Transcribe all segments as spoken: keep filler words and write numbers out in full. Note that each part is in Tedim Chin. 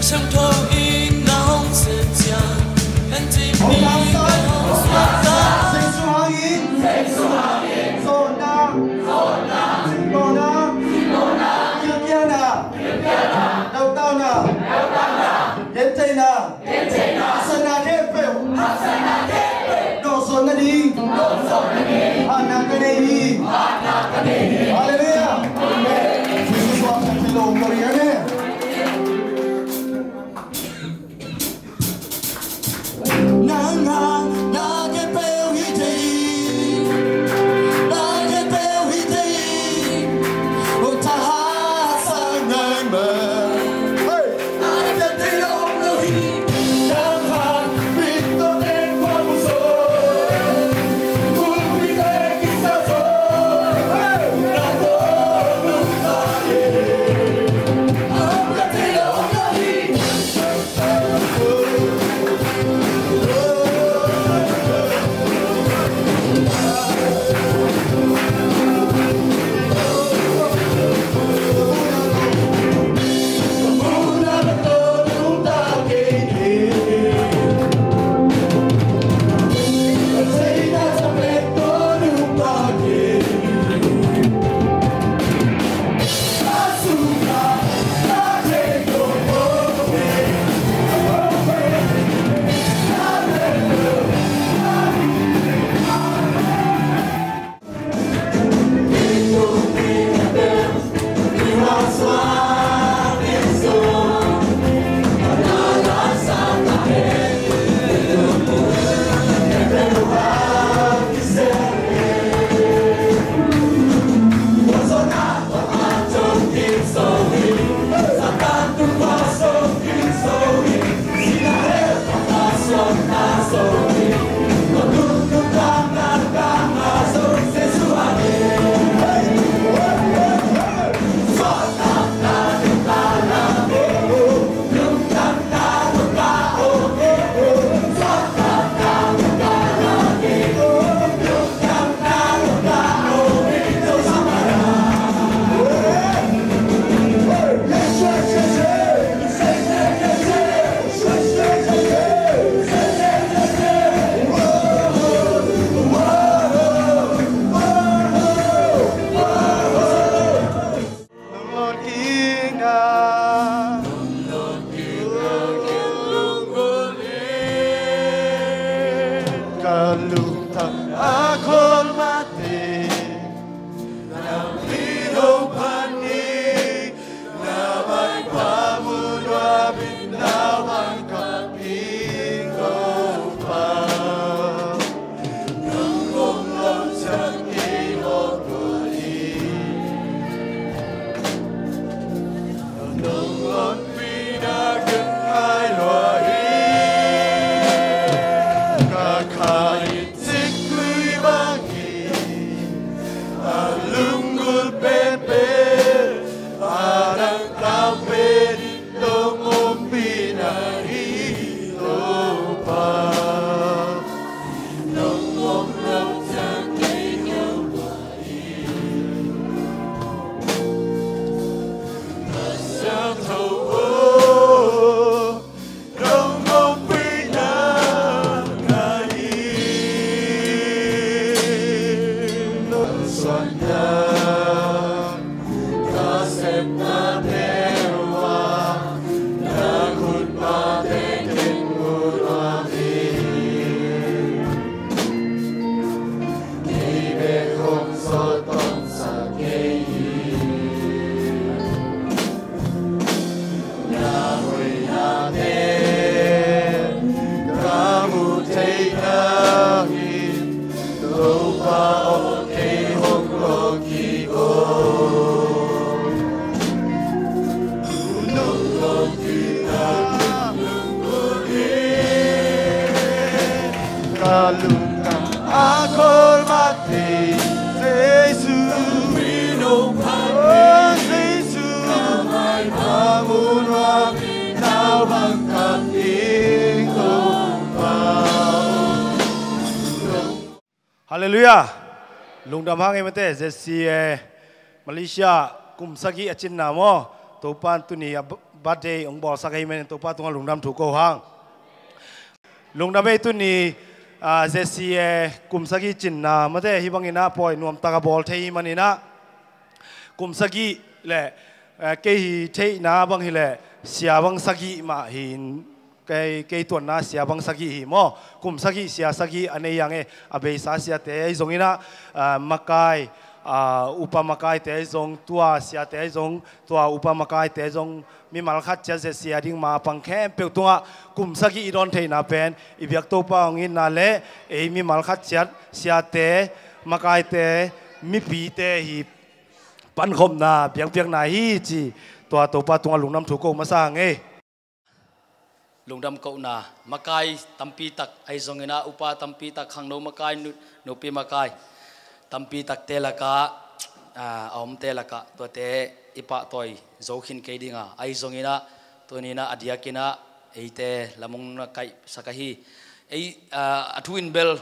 Thangtho in na hong sepcia, en cih mi na hong suakta. Jesu hangin, Jesu hangin, zawhna, zawhna, simmawhna, simmawhna, gilkialna, gilkialna, leutauhna, leutauhna, gentheihna, gentheihna, haksatna khempeuh, haksatna khempeuh, nawhzawn nading, nawhzawn nading, hatna ka nei hi, hatna ka nei hi. Halleluiah. Amen. Jesu suang khat hi lo, ka ri a ne. Nang hang na khempeuh hi thei, na khempeuh hi thei. Oh, thahat sa ngai ma. Hey! Na khempeuh hi lo hi. Nang hang mit tawh teng khuang zo. Kumpi teng kisa zo. Hey! Na tawh nungta hi. Ka lungtang a khol mate, na pino pani, na mai pa mun wa bin na wang ka pino pa. Nong om lo cang i ho ko i. Nong om pi na gen ai lua i. Ka kha i cik lui bang i. A lunggulh penpen a dang tau pen i. Nong ompih na hi Topa. Nong om lo ciang kei Topa i. Ka siangtho aw, nong ompih na hi. Nong suan na. Ka sepnate uh ah na khutpate ken mu lua hi. Kei bek hong sawltak sa kei hi. Na hoihnate ka muh theih hangin, Topa aw, kei hong lawng kik aw. Nong lawng kik na lunggulh hi. Ka lungtang a kholmate Jesu, Jesu. Halleluiah. Lungdam hang ei mate, Jesse, eh, Malaysia kum sagih a cinna maw. Topan tuni a b-, birthday hong bawlsak ahih manin Topa tungah lungdam thu ko hang. Lungdam ei, tuni, ah, Z C A kum sagih cinna mate, hih bangin ah pawi nuamtak a bawl thei ahih manin ah kum sagih le, eh, kei hi theihna bang hileh sia bang sagih mah hi. Kei, kei tuanna sia bang sagih hi maw. Kum sagih sia sagih a nei hi hang e, a beisa siate ahi zongin ah, ah, makai, ah, upa makaite ahi zong, tua siate ahi zong, tua upa makaite zong, mimal khat ciat Z C A ding mapang khempeuh tungah kum sagih i dawn theihna pen i biak Topa hong itna le ei mimal khat ciat siate, makaite, mipite hih pankhopna biakpiakna hi ci, tua Topa tungah lungdam thu ko masa hang e. Lungdam kohna, makai tampi tak ahi zongin ah, upa tampi tak, khangno makai, nu-, nupi makai tampi takte lakah, ah, a omte lakah tuate i pahtawi zo khin kei ding a, ahi zongin ah tuni-in ah a diakin ah eite lam hong na kaihsak ahi. Ei, ah, a thu in bel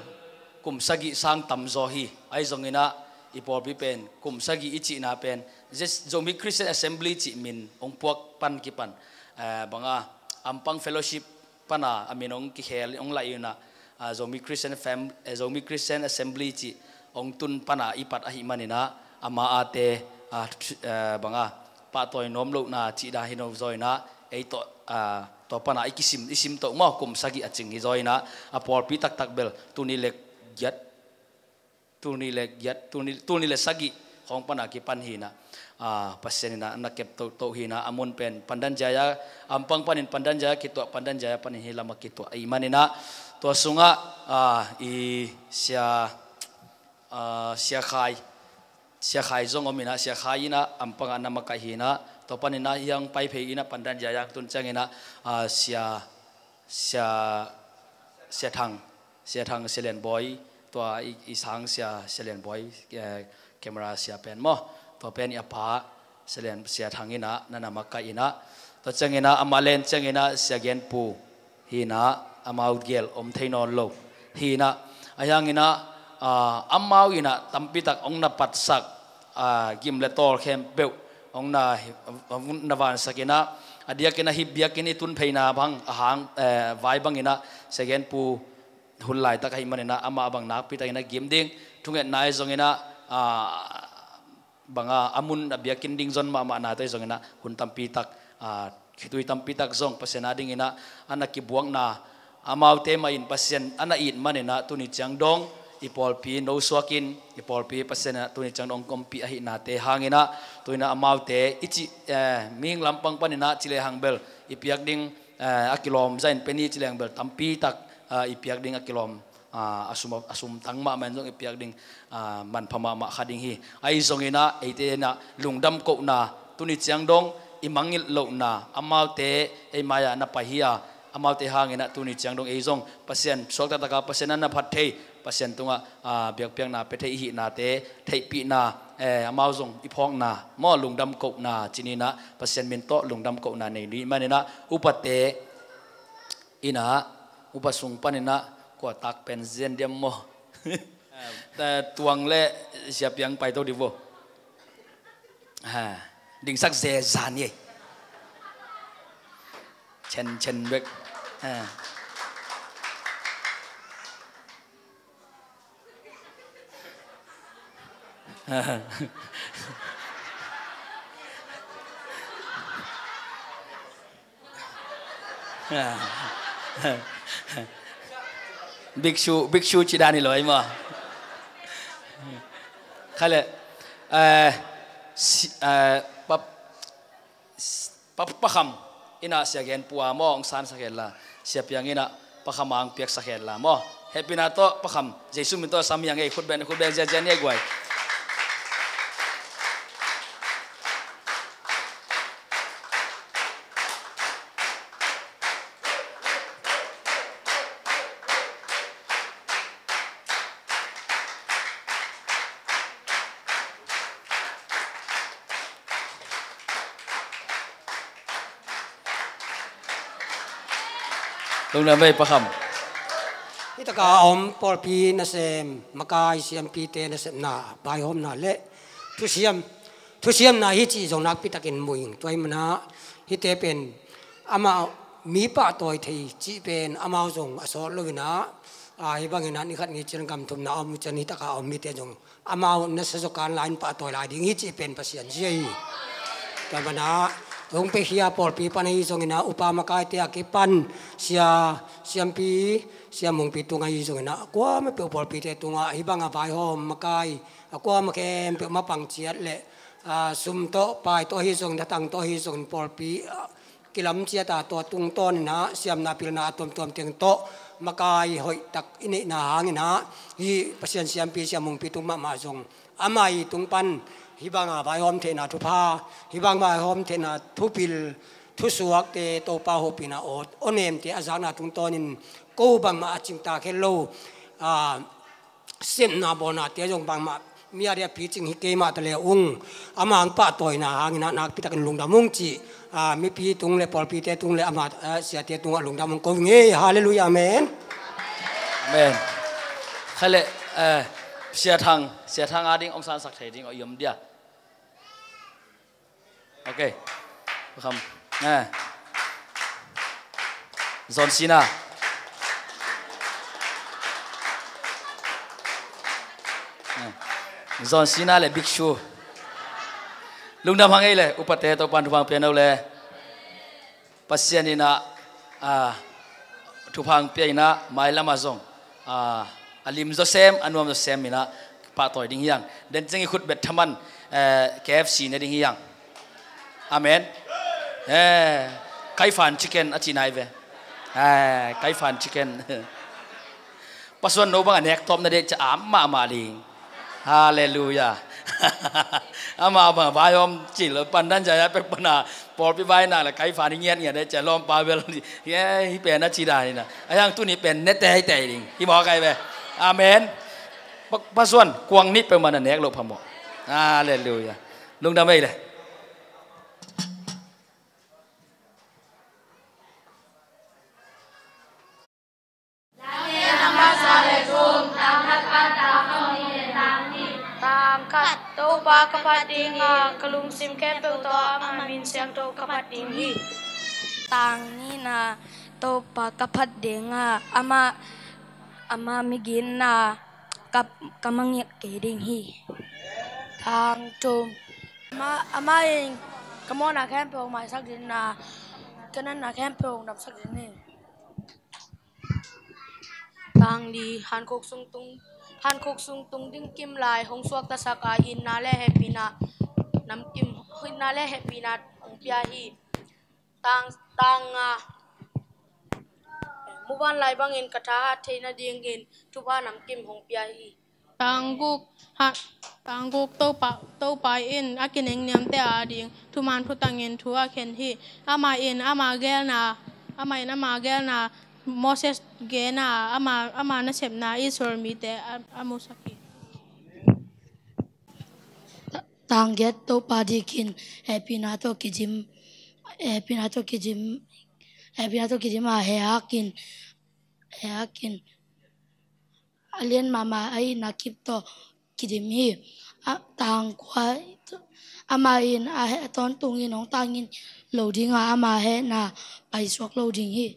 kum sagih sang tamzaw hi, ahi zongin ah i pawlpi pen kum sagih i cihna pen Zes-, Zomi Christian Assembly cih min hong puak pan kipan, eh, bang a, Ampang Fellowship pan a, a min hong kikhel, hong laih in ah, ah, Zomi Christian Fam-, eh, Zomi Christian Assembly cih hong tun pan a i pat ahih manin ah, ama ate, ah, th-, eh, bang a, pahtawi nuam lohna cih dan hi lo zaw in ah, ei tawh, ah, tua pan a i kisim, i sim toh maw, kum sagih a cing hi zaw in ah, a pawlpi taktak bel tul nih le giat, tul nih le giat, tul nih, tul nih le sagih khawng pan a kipan hi in ah, ah, Pasian in ah na kep tohtoh hi in ah, a mun pen Pandan Jaya, Ampang panin Pandan Jaya kituah, Pandan Jaya panin hih lam a kituah ahih manin ah, tua sungah, ah, i sia, ah, Sia Khai, Sia Khai zong om in ah, Sia Khai in ah Ampang ah na makaih hi in ah, tua panin ah hiang pai phei in ah Pandan Jaya tun ciangin ah, ah, Sia, Sia, Sia Thang, Sia Thang, Sia Lian Bawi, tua i, i sang sia, Sia Lian Bawi, eh, camera sia pen maw, tua pen i a pa, Sia Lian, Sia Thang in ah na na makaih in ah, tua ciangin ah amah len ciangin ah Sia Gen Pu hi in ah, amau gel om thei nawn lo hi in ah, ahi hangin ah, ah, amau in ah tampi tak hong na patsak, ah, gim le tawl khempeuh hong na, na vansak in ah, a diakin ah hih biakinn i tun pheina bang, a hang, eh, vai bangin ah Sia Gen Pu hun laitak ahih manin ah amah bang nakpi takin a gim ding, thungetna ahi zongin ah, ah, bang a, a mun a biakinn ding zon mahmah na tawh ahi zongin ah hun tampi tak, ah, khitui tampi tak zong Pasian a dingin ah a na kibuakna, amaute mah in Pasian a na it manin ah tuni ciang dong i pawlpi no suakin, i pawlpi Pasian in ah tuni ciang dong hong ompih ahihnate hangin ah, tu-in ah amaute i cih, eh, mihing lampang panin ah ci lehang bel i piak ding, eh, a kilawm zahin pen hi ci lehang bel tampi tak, ah, i piak ding a kilawm, ah, a sum, a sum tang mahmah in zong i piak ding, ah, manpha mahmah kha ding hi. Ahi zongin ah eite in ah lungdam kohna, tuni ciang dong i mangngilh lohna, amaute ei mai-ah na pai hi a, amaute hangin ah tuni ciang dong ei zong Pasian suakta taka Pasian a na phat thei, Pasian tungah, ah, biakpiakna pia thei i hihnate theihpihna, eh, amau zong i phawkna maw, lungdam kohna ci ni in ah, Pasian min tawh lungdam kohna nei ni manin ah, upate in ah, upa sung panin ah kua tak pen zen diam maw? Eh, tuang le siapiang paito di vo. Ha, dingsak zezan ye. Cen, cen bek. Ha. Biksu, biksu ci dan hi lo ai maw. Kha le, eh, si, eh, pa, pa, Pa Kham in ah Sia Gen Pu a maw hong sansak hen la, siapiang in ah Pa Kham a hong piaksak hen la maw. Hehpihna tawh Pa Kham, Jesu min tawh sam hi hang ei, khut beng, khut beng ziazia ni ei guai. Lungdam ei Pa Kham. Hi taka a om pawlpi nasem, makai siampite nasepna, vaihawmna le thusiam, thusiamna hi cih zong nakpi takin mu ing. Tua ahih manin ah hihte pen amau mi pahtawi thei cih pen amau zong a sawt lo in ah, a, hih bangin ah ni khat ni ciang gam thumna a om uh ciang hih takah a om mite zong amau nasa zaw kan lai in pahtawi lai ding hi cih pen Pasian zia hi. Tua ahih manin ah hong piakhia pawlpi pan ahi zongin ah upa makaite a kipan sia, siampi, sia mungpi tung ahi zongin ah a kuamah peuh pawlpite tungah hih banga vaihawm makai a kuamah khempeuh mapang ciat leh, a, sum tawh pai tawh ahi zongin a tang tawh ahi zongin pawlpi, a, kilam ciat a tua tungtawn in ah siamna pilna a tuamtuam teng tawh makai hoih tak i neihna hangin ah hih Pasian siampi sia mungpi tung mahmah zong amah i tung pan hih banga vaihawm theihna thupha, hih banga vaihawm theihna thupil, thusuakte Topa hopihna aw, awnemte a zakna tungtawnin ko bangmah a cingtak het lo, a, sepna bawlnate zong bangmah mi a dia picing hi kei mah ta le ung. Amah hong pahtawina hangin ah nakpi takin lungdam ung cih, a, mipi tung le pawlpite tung le amah, a, siate tungah lungdam hong ko ing ei. Halleluiah, amen. Amen. Kha le, eh, Sia Thang, Sia Thang a ding hong sansak thei ding aw i om dia. Ok. Kham. Eh. John Cena. Eh. John Cena le Big Show. Lungdam hang ei le, upate Topan thupha pia no le. Pasian in ah, a, thupha pia in ah, mailam ah zong, a, a lim zaw sem, a nuam zaw sem in ah pahtawi ding hi hang. Den ciang i khut bet thaman, eh, K F C ne ding hi hang. Amen. Eh, kaifan chicken a ci nai ve. Eh, kaifan chicken. Pasuan no bang a nek tawp na dek ca am mahmah ding. Halleluiah. Amah bang vaihawm cil pandan ca a pek pana pawlpi vai nak le kaifan i ngiatngiat dek ca lawmpa bel. Hi pen a ci dan in ah. A hiang tuni pen ne teitei ding. Hi mawk ai ve. Amen. Pa, pasuan kuang nih peuhmah na nek loh phamawh. Halleluiah. Lungdam ei le. Tang khat, Topa ka phat dinga, ka lungsim khempeuh tawh ama min siangtho ka phat ding hi. Tang nihna, Topa ka phat dinga, ama, ama migitna ka, ka mangngilh kei ding hi. Tang thum, ama, ama in ka mawhna khempeuh maisak dingin, ka natna khempeuh damsak ding hi. Tang li, hankhuk sung tung, hankhuk sung tung ding kim lai hong suaktasak a, itna le hehpihna namkim, itna le hehpihna hong pia hi. Tang, tang nga, muvanlai bangin ka thahat theih nadingin thupha namkim hong pia hi. Tang guk, ha, tang guk, Topa, Topa in a kinengniamte a ding thuman thutangin thu a khen hi. Amah in ama geelna, amah in ama geelna Moses gen a, ama, ama nasepna Israel mite a, a musak hi. Tang giat, Topa dikin hehpihna tawh kidim, hehpihna tawh kidim, hehpihna tawh kidim a, hehhakin, hehhakin a lian mahmah a itna kip tawh kidim hi. A, tang kua, amah in a heh tawntungin hong tangin lo dinga, ama hehna paisuak lo ding hi.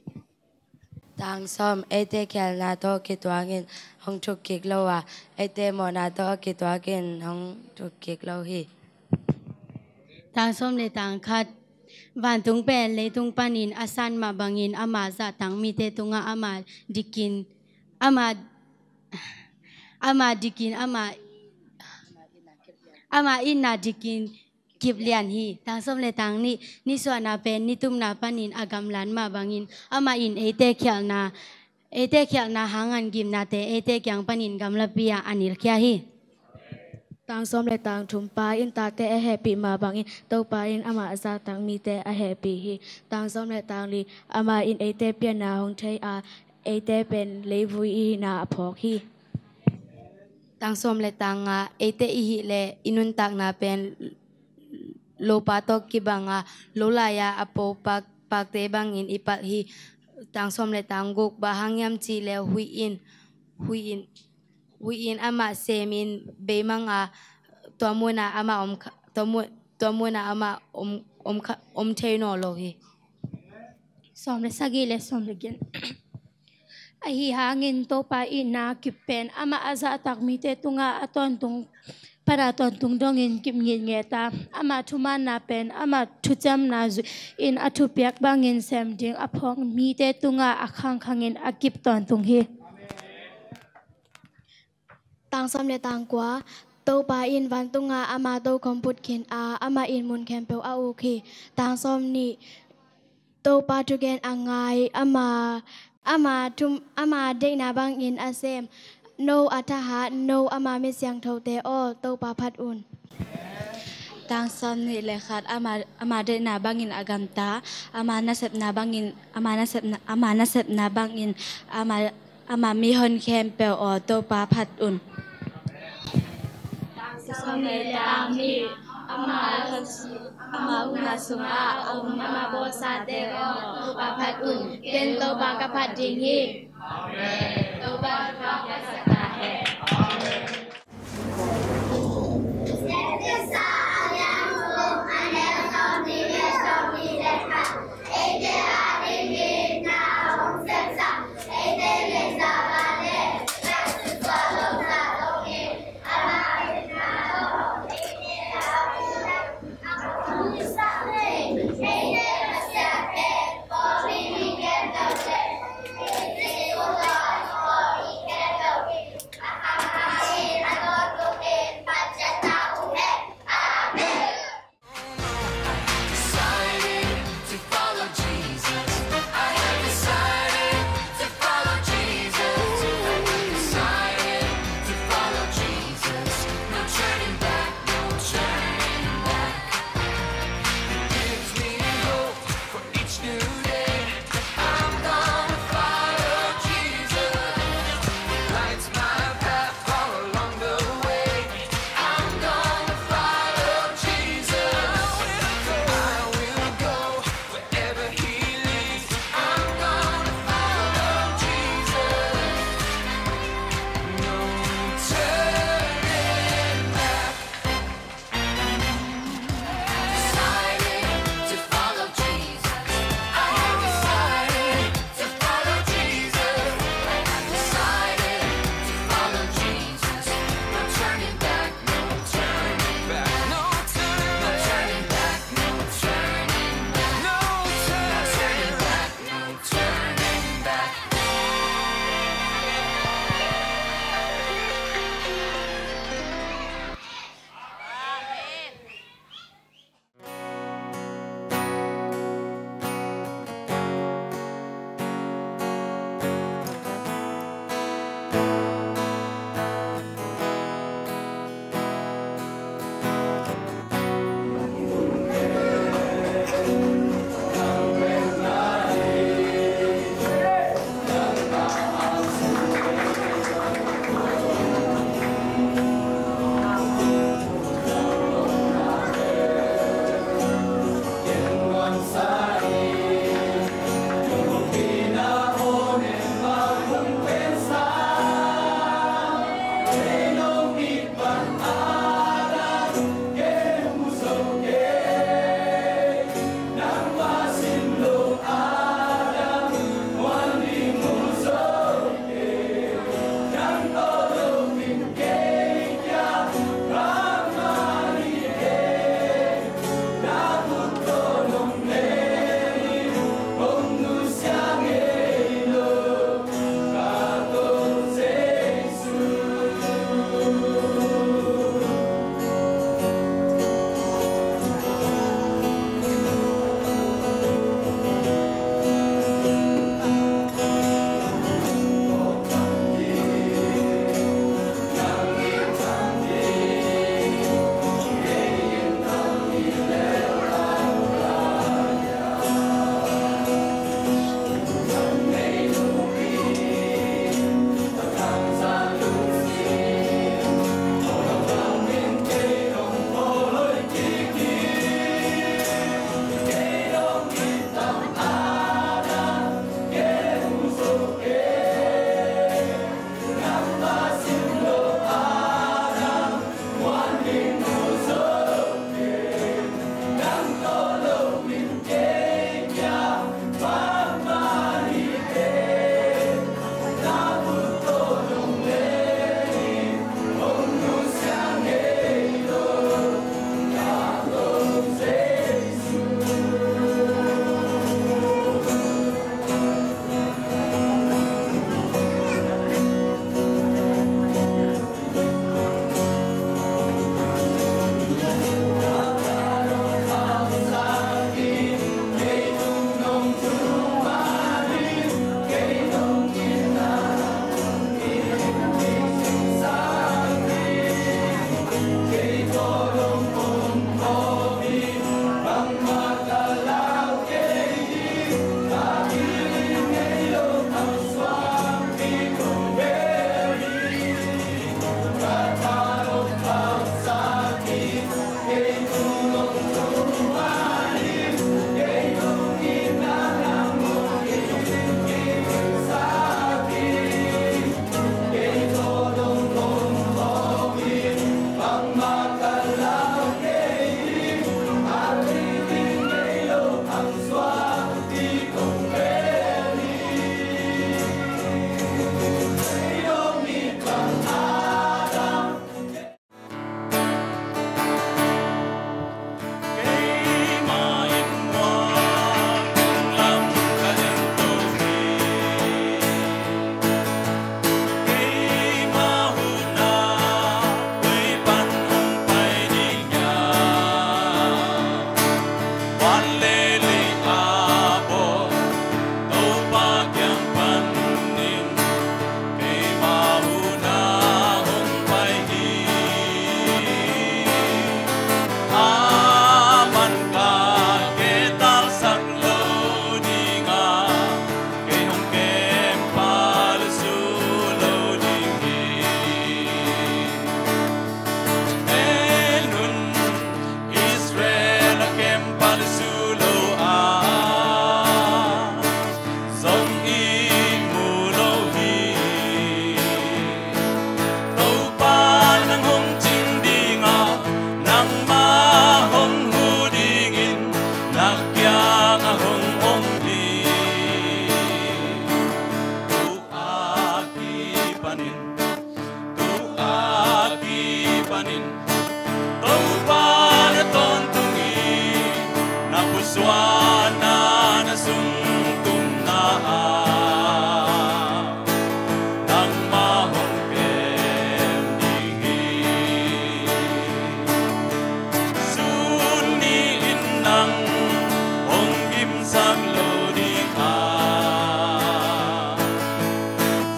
Tang sawm, eite khialhna tawh kituakin hong thuk kik lo a, eite mawhna tawh a kituakin hong thuk kik lo hi. Tang sawm le tang khat, vantung pen leitung panin a san mah bangin ama zahtak mite tungah ama dikin, ama, ama dikin, ama, ama itna dikin kip lian hi. Tang sawm le tang nih, nisuahna pen nitumna panin a gamlat mah bangin amah in eite khialhna, eite khialhna hang an gimnate eite kiang panin gamlapi ah a nilkhia hi. Tang sawm le tang thum, Pa in tate a hehpih mah bangin Topa in amah a zahtak mite a hehpih hi. Tang sawm le tang li, amah in eite pianna hong thei a, eite pen leivui i hihna a phawk hi. Tang sawm le tang nga, eite i hih leh i nuntakna pen lopa tawh kibang a, lo lai-a a po pak, pakte bangin i palh hi. Tang sawm le tang guk, bang hang hiam cih leh huih in, huih in, huih in amah semin beimang a, tua munah amah om kha, tua mun, tua munah amah om, om, kha- om thei nawn lo hi. Sawm le sagih le sawm le giat. Ahi hangin Topa itna kip pen amah a zahtak mite tungah a tawntung pana tawntung dongin kip ngitnget a, amah thumanna pen amah thuciamna zui in a thupiak bangin sem ding a phawk mite tungah a khangkhangin a kip tawntung hi. Tang sawm le tang kua. Topa in vantunga ama tokhom put khin a, amah in mun khempeuh a uk hi. Tang sawm nih. Topa thugen a ngai, ama, ama thum, ama deihna bangin a sem. No a thahat, no ama mi siangthote aw, Topa phat un. Tang sawm nih le khat. Ama, ama deihna bangin a gamta, ama nasepna bangin, ama nasepna, ama nasepna bangin, ama, ama mihon khempeuh aw, Topa phat un. Tang sawm nih le tang nih. Ama, ama ukna sungah a om ama bawlsate aw, Topa phat un. Ken Topa ka phat ding hi. Amen. Topa ka phat ding hi.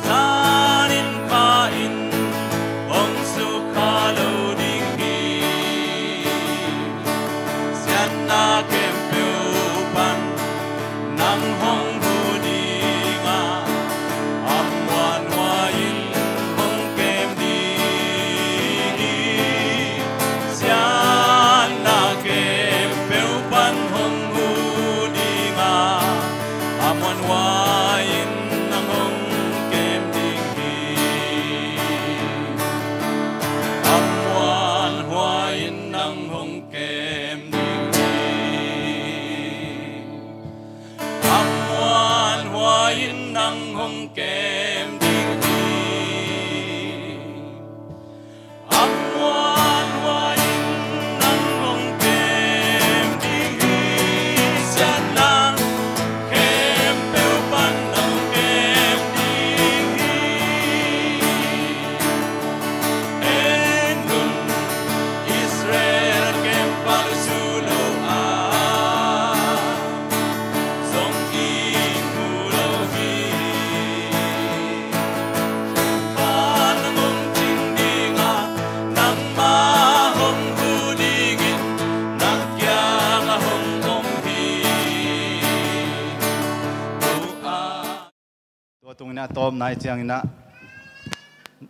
Zan in kha in hong sukha lo ding hi. Siatna khempeuh pan nang hong hu ding a, a muanhuai in hong kem ding hi. Siatna khempeuh pan hong hu ding a, a muanhuai in nang hong kem ding hi. A muanhuai in nang hong kem ding hi. A muanhuai in nang hong kem ding hi. A muanhuai in nang hong kem ding hi. Siatna khempeuh pan nang hong kem ding hi. En un, Israel khempeuh su lo a, zong i mu lo hi. Khan hong cing ding a, nangmah hong hu dingin nang kiangah hong om hi. Tua tung in a tawpna i ciang in a,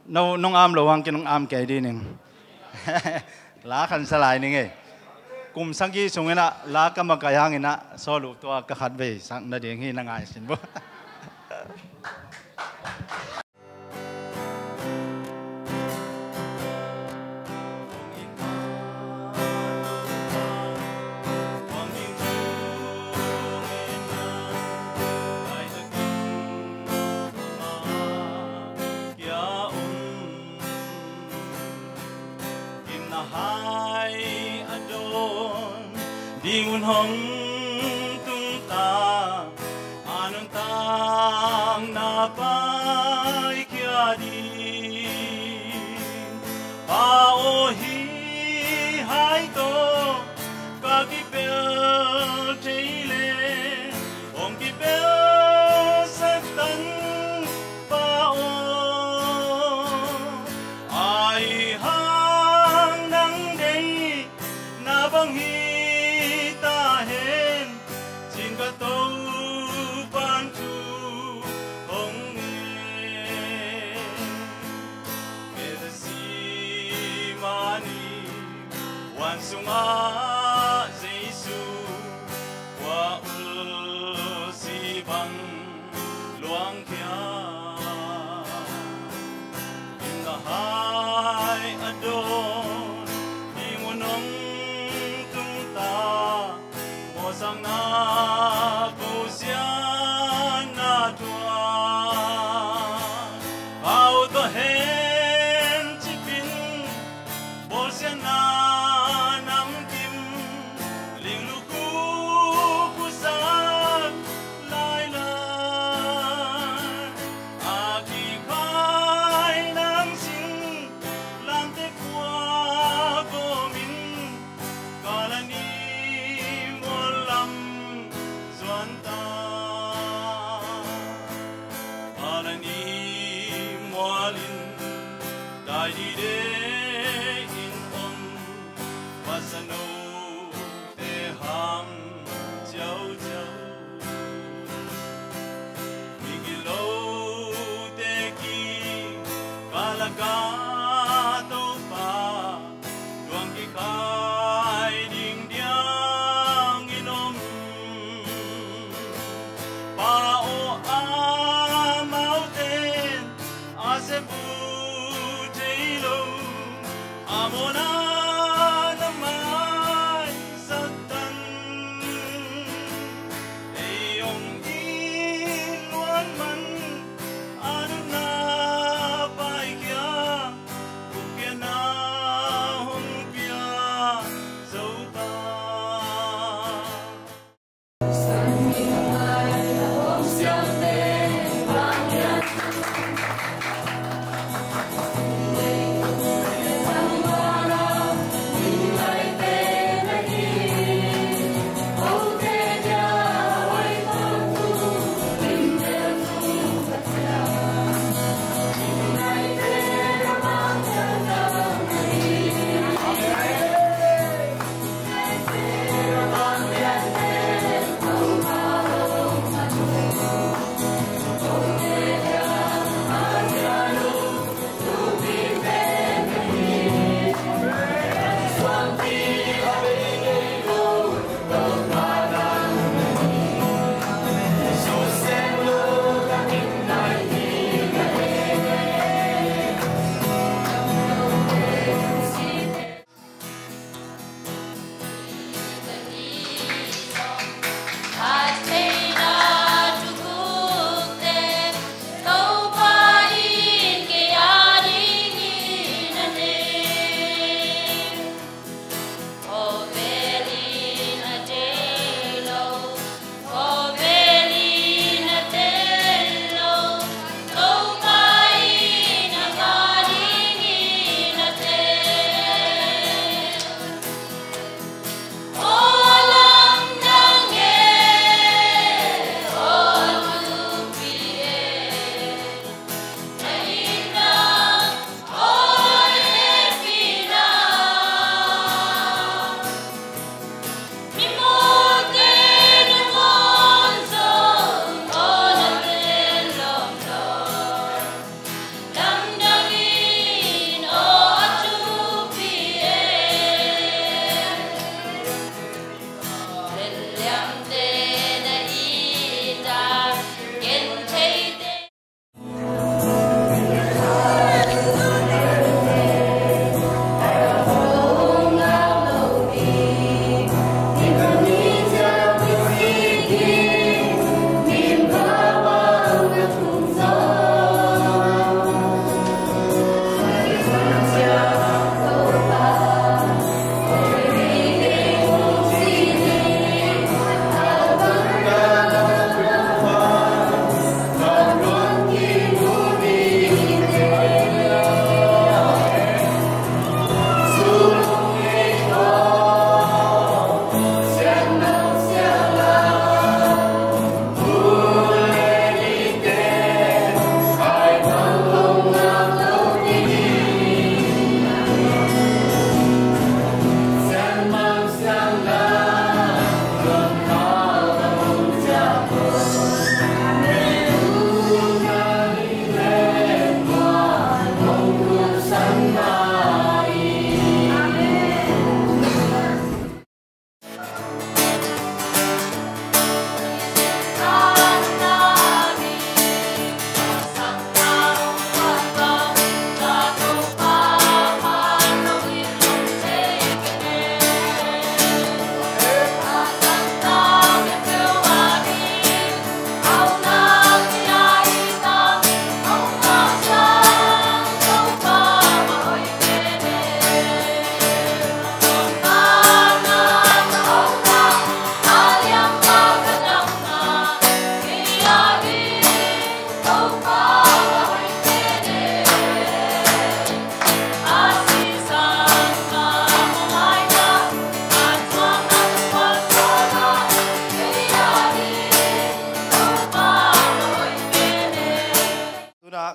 no, nong am lo hang ki nong am kei ding ning. La khan sa lai ning ei. Kum sagih sung in a la ka makaih hang in a, sawlu tua ka khat vei sak nading hi, na ngai sin bo. Gimna hai a dawn ding un hong tung ta, a nuntakna paikhia ding. Pa aw, hih hai tawh ka kipel thei leh hong kipelsak tan, Pa aw. Ahi hang nang deihna bang hi ta hen, ci-in ka Topa'n thu hong ngen. Getsemane huan sungah Jesu, khua ulsi bang luangkhia. Gimna hai a dawn ding un hong tung ta, bawlsiatna, bawlsiatna thuah, Pa aw, tua hen cih in bawlsiatna namkim, linglu khukhuk sak lailai, a kikhai nang sin lamte khua gawmin, Kalvari mual lam zuan ta. Kalvari mual in dai dide in om, masa note ham ciauciau. Migilote kiang ka lak ah Topa, luang kikhai ding diangin om. Pa aw, amaute'n a sep uh thei lo,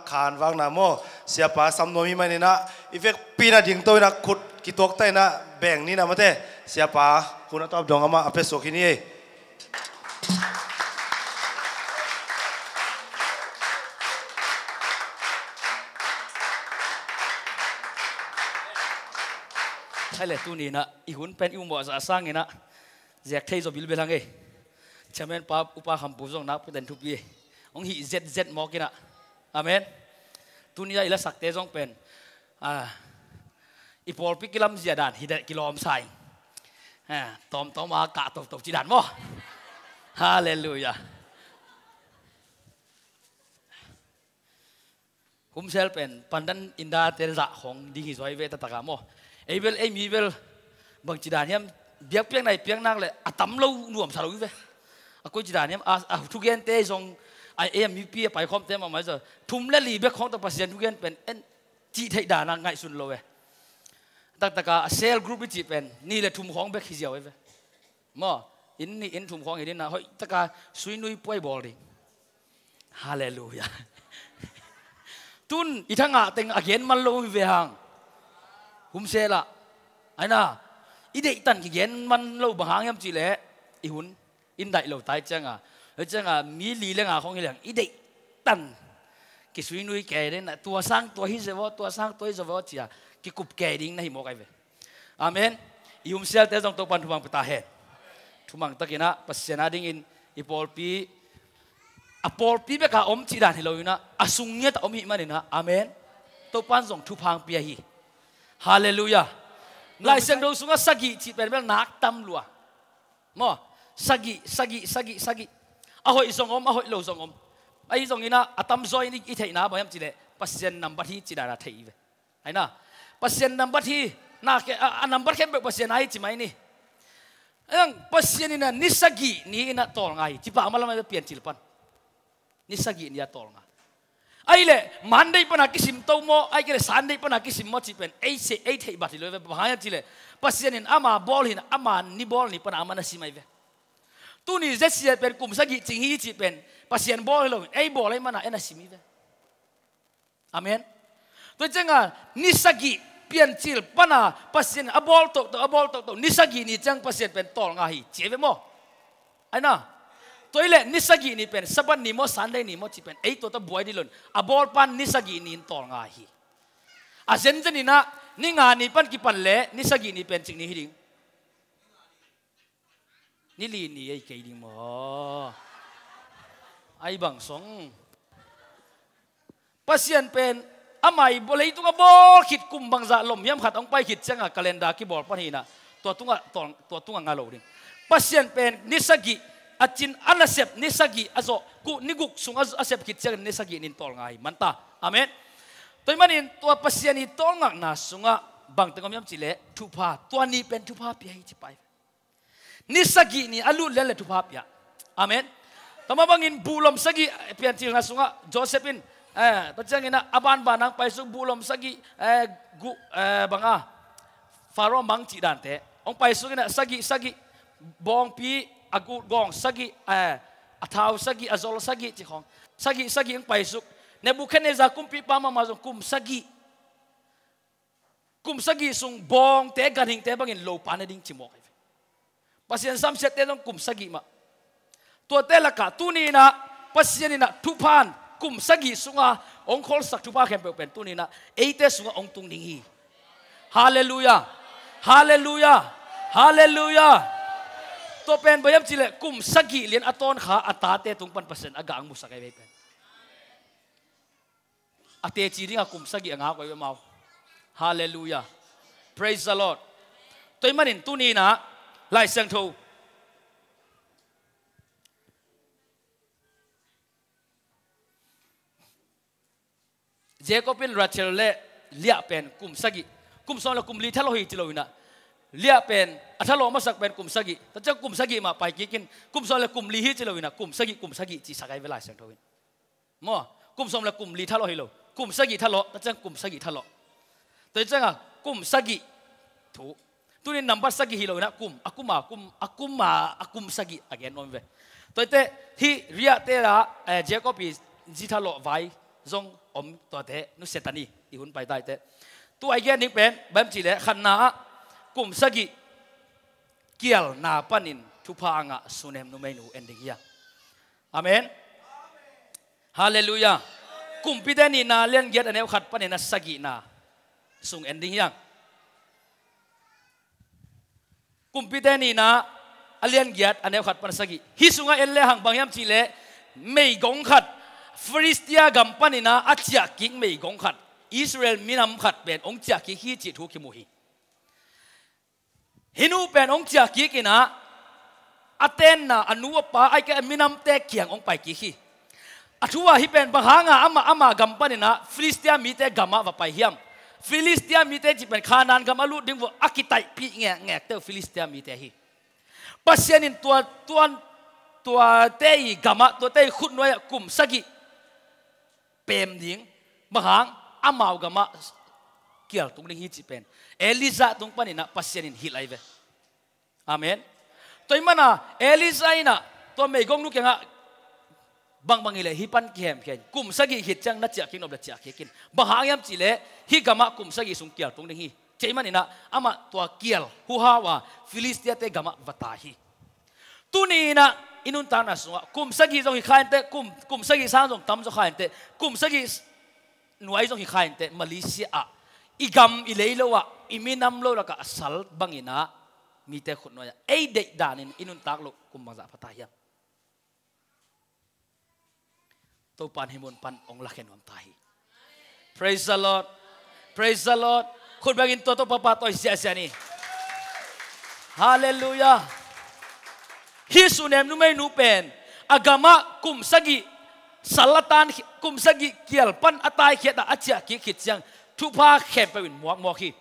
khan vakna maw, siapa sam nuam hi maninah i vekpi inah dingto inah khut kituakta inah beng ninah mate, siapa hun a tawp dong amah a pia suak hi ni ei. Hai le, tuni inah i hun pen i umawh zah sanginah ziak thei zaw bilbel hang ei. Chairman pa, upa Khampu zong nakpiten thupi ei. Hong hih zetzet mawk inah. Amen. Tuni a i lasakte zong pen, ah, i pawlpi kilamzia dan hi deh, kilawmsa in. Ah, tawmtawm a kah toto ci dan maw. Halleluiah. Humsel pen pandan inda te zah khong ding hi zaw hi ve, taktak a maw. Ei bel, ei mi bel bangci dan hiam, biakpiakna i piaknak le a tam lo nuamsa lo hi ve. A koici dan hiam, a, a thugente zong a, ei a mipi a paikhawmte mahmah hi zaw. Thum le li bek khawng tawh Pasian thugen pen en cih theih dan a ngaihsun lo ve. Taktak a, a cell group i cih pen nih le thum khawng bek hi ziau hi ve. Maw, inn nih inn thum khawng hi ding a, hoih taka suinui puai bawl ding. Halleluiah. Tun i thangah teng a gen man lo hi ve hang. Humsel ah. Aina, i deihtan kigen man lo bang hang hiam cih leh i hun in daih lo tai cianga. Hoih cianga mi li le nga khawng hi leng i deihtan kisuinui kei ding a, tua sang tua hi zaw, tua sang tua hi zaw cia kikup kei ding na hi mawk ai ve. Amen. I humselte zong Topan thumang pia ta hen. Thumang takinah Pasian adingin i pawlpi, a pawlpi beka om cih dan hi loinah a sung ngiata om hi maninah. Amen. Topan zong thupha hong pia hi. Halleluiah. Lai Siangtho sungah sagih cih pen bel nak tam lua. Maw, sagih, sagih, sagih, sagih. A hoih zong om, a hoih lo zong om. Ahi zonginah a tamzaw in i, i theihna bang hiam cih leh Pasian nambat hi cih dan a thei hi ve. Aina, Pasian nambat hi, na ke, a, a nambat khempeuh Pasian a hi ci mai ni. Ang Pasian inah ni sagih ni inah tawlnga hi, ci pah malam a Piancil pan. Ni sagih ni a tawlnga. Ahih leh Monday pana kisim to maw, ahih kei leh Sunday pana kisim maw cih pen ei se, ei theih bat hi lo ve, bang hang hiam cih leh Pasian in ama bawl hi inah, ama ni bawl ni pana ama na sim ai ve. Tuni Jesse pen kum sagih cing hi cih pen Pasian bawl hi lo, ei bawl ai mana ei na sim hi ve. Amen. Tua cianga ni sagih Piancil pana Pasian a bawl tohtoh, a bawl tohtoh, ni sagih ni ciang Pasian pen tawlnga hi ci ai ve maw. Aina, tua hi leh ni sagih ni pen Sabbath ni maw, Sunday ni maw cih pen ei tua tawh buai dih lo in, a bawl pan ni sagih ni in tawlnga hi. A zenzen inah ni nga ni pan kipan leh ni sagih ni pen cik ni hi ding. Ni li ni ei kei ding maw. Ai bang song. Pasian pen amah i leitung a bawl khit kum bangzah lom hiam khat hong pai khit cianga calendar kibawl pan hi inah tua tungah, tua tungah nga lo ding. Pasian pen ni sagih a cin a nasep, ni sagih a zawh kuh ni guk sung a, a sep khit ciangin ni sagih ni in tawlnga hi manta. Amen. Tua hi manin tua Pasian i tawlngakna sungah bangteng om hiam cih leh thupha, tua ni pen thupha pia hi ci pai. Ni sagih ni a lut lian le thupha pia. Amen. Tua mah bangin buhlom sagih, Piancilna sungah Joseph in, eh, tua ciangin a banban hong paisuk buhlom sagih, eh, gu, eh, banga Faro mang cih dante hong paisuk inah sagih sagih, bawngpi a gawng sagih, eh, a thau sagih, a zol sagih cih khawng sagih sagih hong paisuk. Nebuchadnezzar kumpipa mahmah zong kum sagih, kum sagih sung bawngte ganhingte bangin lopa ne ding ci mawk ai ve. Pasian samsiatte zong kum sagih mah. Tuate lakah tuni inah Pasian inah thuphan kum sagih sunga hong kholsak thupha khempeuh pen tuni inah eite sungah hong tung ding hi. Halleluiah. Halleluiah. Halleluiah. Tua pen bang hiam cih leh kum sagih lian a tawnkha a tate tung pan Pasian a gah hong musak ai ve pen. A teci dingah kum sagih a ngak uh hi ve mau. Halleluiah. Praise the Lord. Tua hi manin tuni inah Lai Siangtho Jacob in Rachel le Leah pen kum sagih, kum sawm le kum li thalawh hi ci lo inah, Leah pen a thalawh masak pen kum sagih, tua ciang kum sagih mah pai kikin kum sawm le kum li hi ci lo inah kum sagih, kum sagih ci sak ai ve Lai Siangtho in. Maw, kum sawm le kum li thalawh hi lo. Kum sagih thalawh, tua ciang kum sagih thalawh. Tua cianga kum sagih thu. Tunin nambat sagih hi lo inah kum, a kum a kum, a kum a, a kum sagih a gen om ve. Tuate hih Leah te la, eh, Jacob i zi thalawh vai zong om tuate nusia ta ni, i hun pai taite. Tua i gen ding pen bang hiam cih leh khatna ah kum sagih kialna panin thupha a ngah Sunem numeinu en ding hi hang. Amen. Halleluiah. Kumpite nihna lian giat a neu khat panin a sagihna sung en ding hi hang. Kumpite nihna a lian giat a neu khat pan a sagih. Hih sungah en lehang bang hiam cih leh meigong khat Filistia gam panin ah a ciahkik meigong khat, Israel minam khat pen hong ciahkik hi cih thu kimu hi. Hih nu pen hong ciahkik in ah a tenna a nu a pa ahih kei leh a minamte kiang hong paikik hi. A thu ah hih pen bang hangah amah ama gam panin ah Filistia mite gamah va pai hiam? Filistia mite cih pen Kanaan gam a lut ding uh a kitaihpih ngekngekte uh Filistia mite hi. Pasian in tua, tua, tuate i gamah, tuate i khutnuai-ah kum sagih pem ding, bang hang, amau gamah kial tung ding hi cih pen Elijah tung panin ah Pasian in hilh ahi ve. Amen. Tua ahih manin ah Elijah in ah tua meigongnu kiangah, bangbang hi leh hih pan kihemkhia in, kum sagih khit ciang na ciahkik nop leh ciahkik in, bang hang hiam cih leh hih gamah kum sagih sung kial tung ding hi, ci ahih manin ah amah tua kial huhau a Filistiate gamah va tai hi. Tuni in ah i nuntakna sungah kum sagih zong hi kha inteh, kum, kum sagih sang zong tam zaw kha inteh, kum sagih nuai zong hi kha inteh, Malaysia ah i gam i lei lo ah, i minam lo lakah a sal bangin ah mite khutnuai-ah ei deih danin i nuntak loh kum bangzah pha ta hiam? Topa'n hih mun pan hong lakhia nuam ta hi. Praise the Lord. Praise the Lord. Khut bengin tua Topa pahtawi ziahziah ni. Halleluiah. Hih Sunem numeinu pen a gamah kum sagih sal a tan, kum sagih kial pan a taikhiat a, a ciahkik khit ciang thupha khempeuh in muakmuak hi.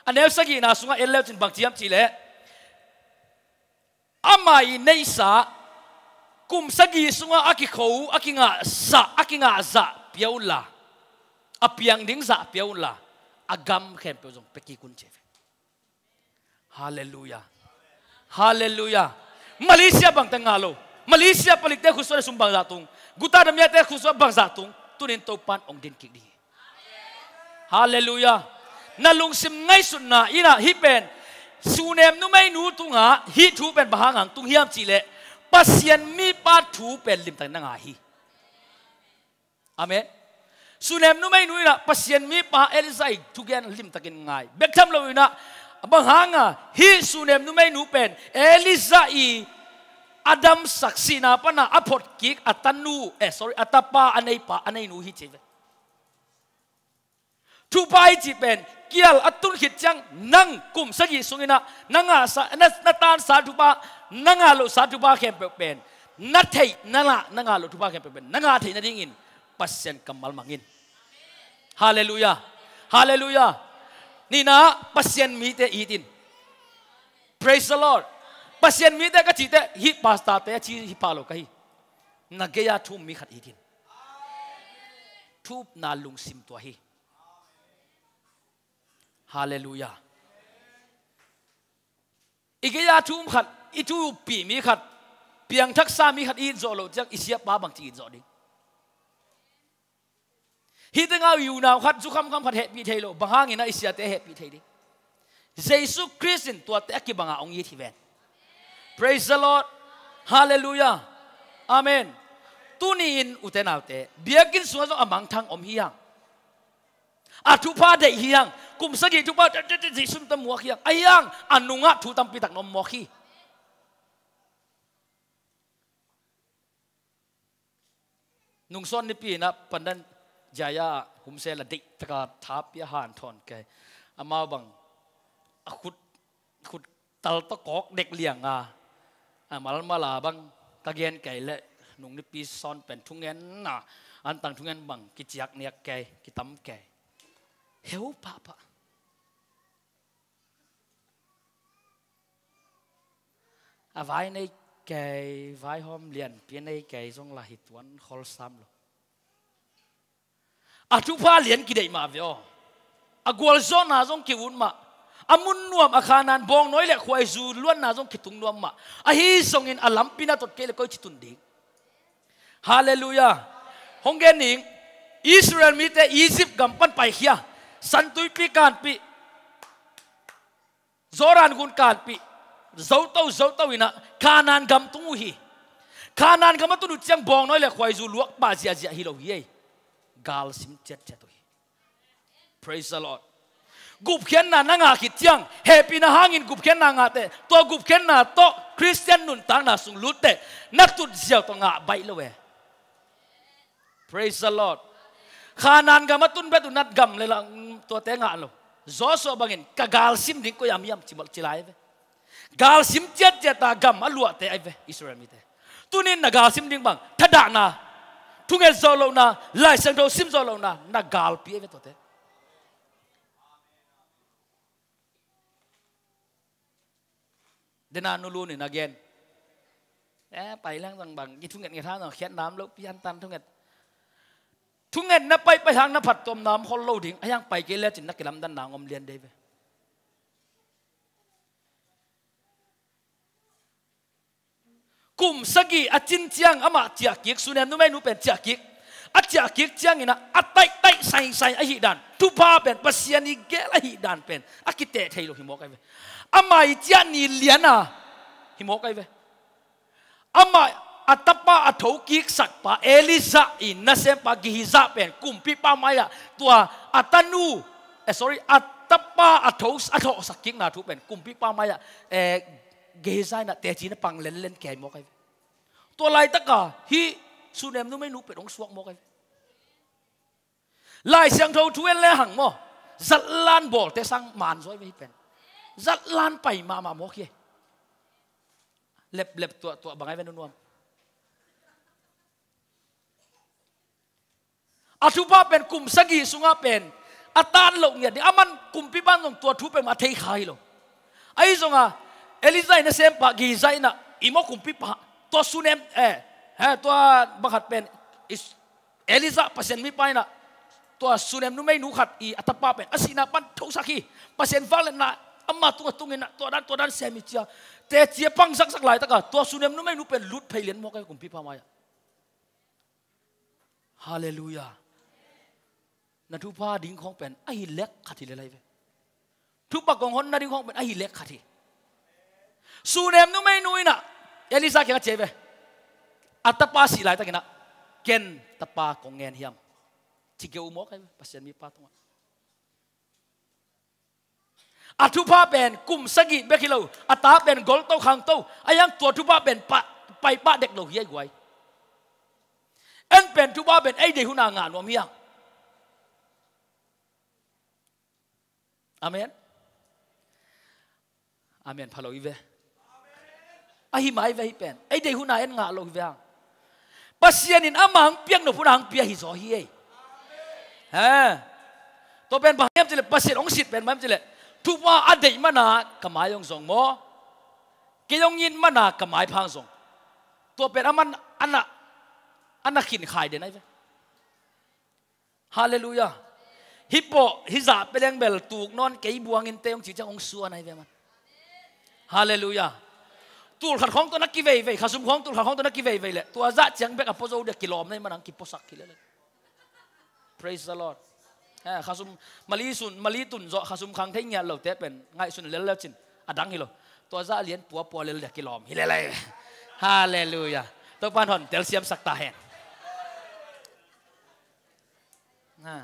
A neu sagihna sungah en leucin bang ci hiam cih leh, ama i neihsa, kum sagih sungah a kikho, a kingahsa, a kingahzah pia unla, a piang ding zah pia unla, a gam khempeuh zong pia kik un ci hi. Halleluiah. Halleluiah. Malaysia bangte ngah lo. Malaysia palikte khutsuah sum bangzah tung. Guta damiate khutsuah bangzah tung. Tunin Topa'n hong din kik ding hi. Halleluiah. Na lungsim ngaihsutna in ah hih pen Sunem numeinu tungah hih thu pen bang hang hong tung hiam cih leh Pasian mipa thu pen limtakin na ngai hi. Amen. Sunem numeinu in ah Pasian mipa Elijah i thugen limtakin ngai bek tham lo in ah, bang hang a hih Sunem numeinu pen Elijah i a damsak sihna pan a a photkik a tanu, eh, sorry, a tapa, a neipa, a neinu hi ci ve. Thupha i cih pen kial a tun khit ciang nang kum sagih sung in ah na ngahsa, na, na tansa thupha, na ngah lohsa thupha khempeuh pen na theih, na ngah, na ngah loh thupha khempeuh pen na ngah theih nadingin Pasian kammal mang in. Halleluiah. Halleluiah. Nihna, Pasian mite it in. Praise the Lord. Pasian mite ka cih teh hih pastorte a ci hi pah lo ka hi. Na gei-a thu um mi khat it in. Thu upna lungsim tua hi. Halleluiah. I gei-a thu um khat, i thu uppih mi khat, piangthaksa mi khat i it zawh loh ciang i siapa bangci it zawh ding? Hih tengah i unau khat, zu khamkham khat hehpih thei lo, bang hangin ah i siate hehpih thei ding? Jesu Khrist in tuate a kibangah hong it hi ven. Praise the Lord. Halleluiah. Amen. Tuni-in ute naute, biakinn sungah zong a mangthang om hi hang. A thupha deih hi hang. Kum sagih thupha te, te, te, Jesu min tawh muak hi hang. Ahi hang, a nungah thu tampi tak na om mawk hi. Nungsawn nipi in ah pandan jaya humsel a deih taka thapi a hanthawn kei. Amau bang a khut, khut tal tawh kawk dek liang a, a malmal a bang ka gen kei leh nung nipi sawn pen thungenna, antang thungen bang kiciak niak kei, kitam kei. Heu pahpah. A vai nei kei, vaihawm lianpi a nei kei zong lah hi tuan khol sam lo. A thupha lian kideih mah ve aw. A gualzawhna zong ki-ut mah. A mun nuam, a khanan bawngnawi le khuaizu luanna zong kitung nuam mah. Ahi zongin a lampi na tot kei leh koi ci tun ding? Halleluiah. Hong gen ning, Israel mite Egypt gam pan paikhia, San Tuipi kanpih, Jordan gun kanpih, zoto zoto inah Kanaan gam tung uh hi. Kanaan gam a tun uh ciang bawngnawi le khuaizu luak pah ziahziah hi lo hi ei. Gal sim ciatciat uh hi. Praise the Lord. Gupkhiatna na ngah khit ciang, hehpihna hangin gupkhiatna ngah teh, tua gupkhiatna tawh Khristian nuntakna sung lut teh, na tut ziau tawh ngah baih lo e. Praise the Lord. Kanaan gam a tun bet uh nat gam le la, tuate ngah lo. Joshua bangin ka gal sim ding koi-ah hiam ci, ci lai ve. Gal sim ciatciat a gam a luahte ahi ve Israel mite. Tunin na gal sim ding bang, thadahna, thunget zawh lohna, Lai Siangtho sim zawh lohna, na galpi ahi ve tuate. Dena nulun in a gen. Eh, pai leng zong bang, i thunget nget hang zong khiat nam lo, pian tan thunget. Thunget na pai pai hang na phattuam nam khol lo ding, a hiang pai kei lecin na kilamdan nang om lian dei ve. Kum sagih a cin ciang amah ciahkik, Sunem numeinu pen ciahkik. A ciahkik ciangin ah a taihtaih saisai ahih dan, thupha pen Pasian i gel ahih dan pen a kiteh thei lo hi mawk ahi ve. Amah i ciah ni lian a hi mawk ahi ve. Amah a tapa a thokik sakpa Elijah i nasempa Gehazi pen kumpipa mai-ah tua a tanu, eh, sorry, a tapa a tho, a thohsak kikna thu pen kumpipa mai-ah, eh, Gehazi in ah teci na pang lenlen kia hi mawk ahi ve. Tua laitaka hih Sunem numeinu pen hong suak mawk ahi ve. Lai Siangtho thu en le hang maw, zatlan bawlte sang man zaw ahi ve hih pen. Zatlan pai mahmah mawk hi. Leplep tuahtuah bang ahi ve nunuam. A thupha pen kum sagih sungah pen a tan loh ngiat ding. Aman kumpipa in zong tua thu pen a thei kha hi lo. Ahi zongah Elijah i nasempa Gehazi in ah i maw kumpipa, tua Sunem, eh, eh, tua bang khat pen is, Elijah Pasian mipa in ah tua Sunem numeinu khat i a tapa pen a sihna pan thosak hi. Pasian vangliatna ama tungah tungin ah tua dan tua dan sem hi ci a, teci a pang zakzak laitaka tua Sunem numeinu pen lut phei lian mawk ahi kumpipa mai-ah. Halleluiah. Na thupha ding khawng pen ahi lek khat hi lel ahi ve. Thupha kong honna ding khawng pen ahi lek khat hi. Sunem numeinu in ah Elijah kiangah ci ahi ve. A tapa sih laitakin ah, ken tapa kong ngen hiam, ci keu mawk ahi ve Pasian mipa tungah. A thupha pen kum sagih bek hi lo, a ta pen golto khangto, a hiang tua thupha pen pa, paipah dek lo hi ahi guai. En pen thupha pen ei deih huna ngah nuam hiang. Amen. Amen pha lo hi ve. Ahi mai ve hih pen. Ei deih huna en ngah lo hi ve hang. Pasian in ama hong piak nop huna hong pia hi zaw hi ei. Ha. Tua pen bang hiam cileh, Pasian hong sit pen bang hiam cileh, thupha a deih mana ka mai hong zong maw, kei hong it mana ka maipha hong zong. Tua pen aman ana, ana khin khai den ahi ve. Halleluiah. Hih pawh hih zah pia leng bel tuk nawn kei buangin te hong ci ciang hong suan ahi ve man. Halleluiah. Tul khat khawng tawh na kiveivei, khasum khawng tul khat khawng tawh na kiveivei leh tua zah ciang bek a pua zo dia kilawm na hih man hang kipuasak hi lel. Praise the Lord. Eh, khasum, mali sun, mali tun zawh khasum khang thei ngiat lote pen ngaihsun lel leucin a dang hi lo. Tua zah lian puapua lel dia kilawm hi lel. Halleluiah. Topan hon telsiamsak ta hen. Ha.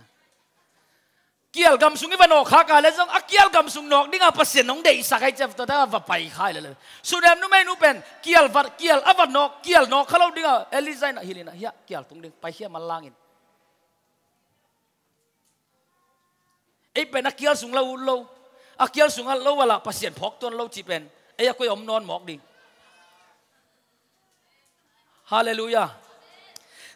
Kial gam sung i va nawk khak a le zong a kial gam sung nawk dinga Pasian hong deihsak ahi ciang tua ta va pai khai le le. Sunem numeinu pen kial va, kial a va nawk, kial nawk kha lo dinga Elijah in ah hilh in ah, hiah kial tung ding, paikhia manlangin. Ei pen a kial sung la ut lo, a kial sung a lo a la Pasian phawk tuan lo cih pen ei a koi om nawn mawk ding. Halleluiah.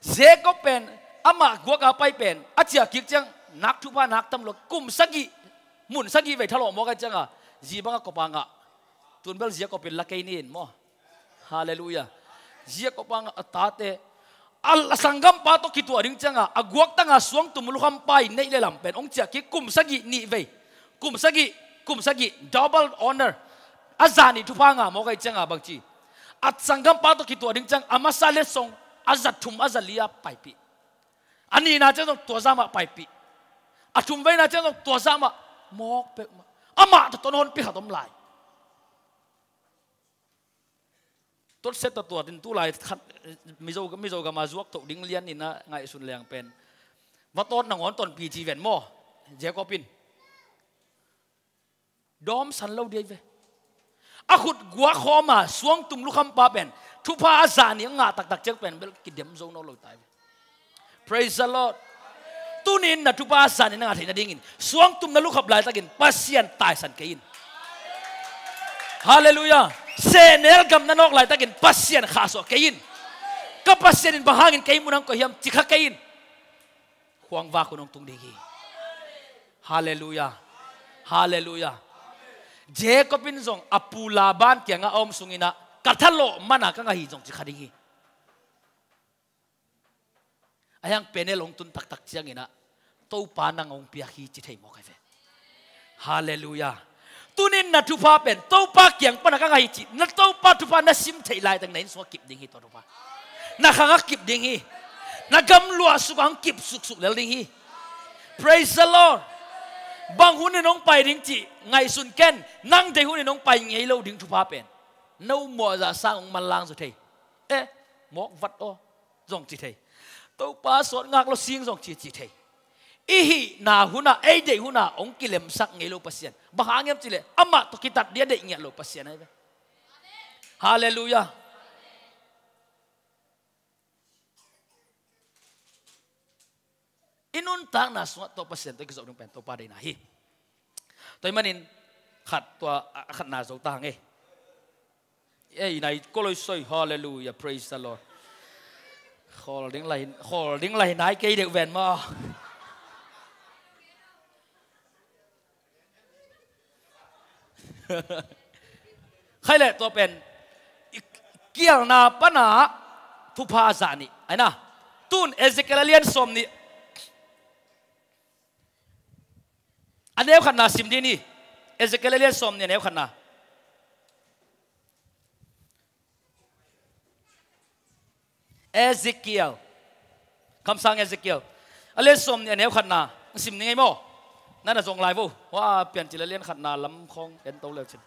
Jacob pen amah guak a pai pen a ciah kik ciang nak thupha nak tam lo, kum sagih, mun sagih vei thalawh mawk ahi cianga zi banga kop a ngah. Tun bel Jacob in la kei ni in maw. Halleluiah. Jacob a ngah a tate, a, a sanggampa tawh kituah ding cianga a guaktanga suangtum lukhampa i neih le lam pen hong ciah kik, kum sagih nih vei, kum sagih, kum sagih, double honor. A zah nih thupha ngah mawk ahi cianga bangci, a sanggampa tawh kituah ding ciang a masa letsong a zat thum a zat li a paipih. A nihna ciang zong tua zah mah paipih. A thumveina ciang zong tua zah mah mawk peuhmah. Amah tawh tawh na honpi khat om lai. Totset tawh tuat in tulai khat Mizo, Mizo gama zuak toh ding lian in a ngaihsun leng pen va tawt nangawn tonpi ci ven maw? Jacob in dawmsan lo dei ve. A khut guak khawm a suangtum lukhampa pen thupha a zah nih a ngah taktak ciang pen bel kidem zo nawn lo tai ve. Praise the Lord. Tuni in na thupha a zah nih na ngah theih nadingin suangtum na lukhap laitakin Pasian taisan kei in. Halleluiah. Sehnel gam na nawk laitakin Pasian khahsuah kei in. Ka Pasian in bang hangin kei mun hong koih hiam ci kha kei in. Khuangvak hun hong tung ding hi. Halleluiah. Halleluiah. Jacob in zong a pu Laban kiangah a om sungin ah ka thalawh man a ka ngah hi zong ci kha ding hi. A hiang Peniel hong tun taktak ciangin ah Topa nang hong piak hi ci thei mawk ai ve. Halleluiah. Tunin na thupha pen Topa kiang pana ka ngah hi ci, na Topa thupha na sim theih laitak na inn sungah kip ding hi tua thupha. Na khangah kip ding hi. Na gamluah sukah hong kip suksuk lel ding hi. Praise the Lord. Bang hunin hong pai ding ci ngaihsun ken, nang deih hunin hong pai ngei lo ding thupha pen. No mawhzah sang hong manlang zaw thei. Eh, mawk vat aw. Zong ci thei. Topa sawt ngak lo sing zong ci, ci thei. I hihna hunah, ei deih hunah hong kilemsak ngei lo Pasian. Bang hang hiam cileh amah tawh kitat dia deih ngiat lo Pasian ahi ve. Halleluiah. I nuntakna sungah tawh Pasian tawh i kizop ding pen Topa deihna hi. Tua ahih manin khat tua a khatna zo ta hang ei. Ei nai koloi soi, halleluiah, praise the Lord. Khawl ding lai, khawl ding lai nai kei deuh ven maw. Khai leh tua pen i kialna pana thupha a zah nih aina. Tun Ezekiel a lian sawm nih. A neu khatna sim dih ni. Ezekiel a lian sawm nih a neu khatna. Ezekiel. Kamsang Ezekiel. A lian sawm nih a neu khatna. Sim ni ngei maw? Nana zong lai vo. Wa pian cil a lian khatna lam khawng en to leu cin.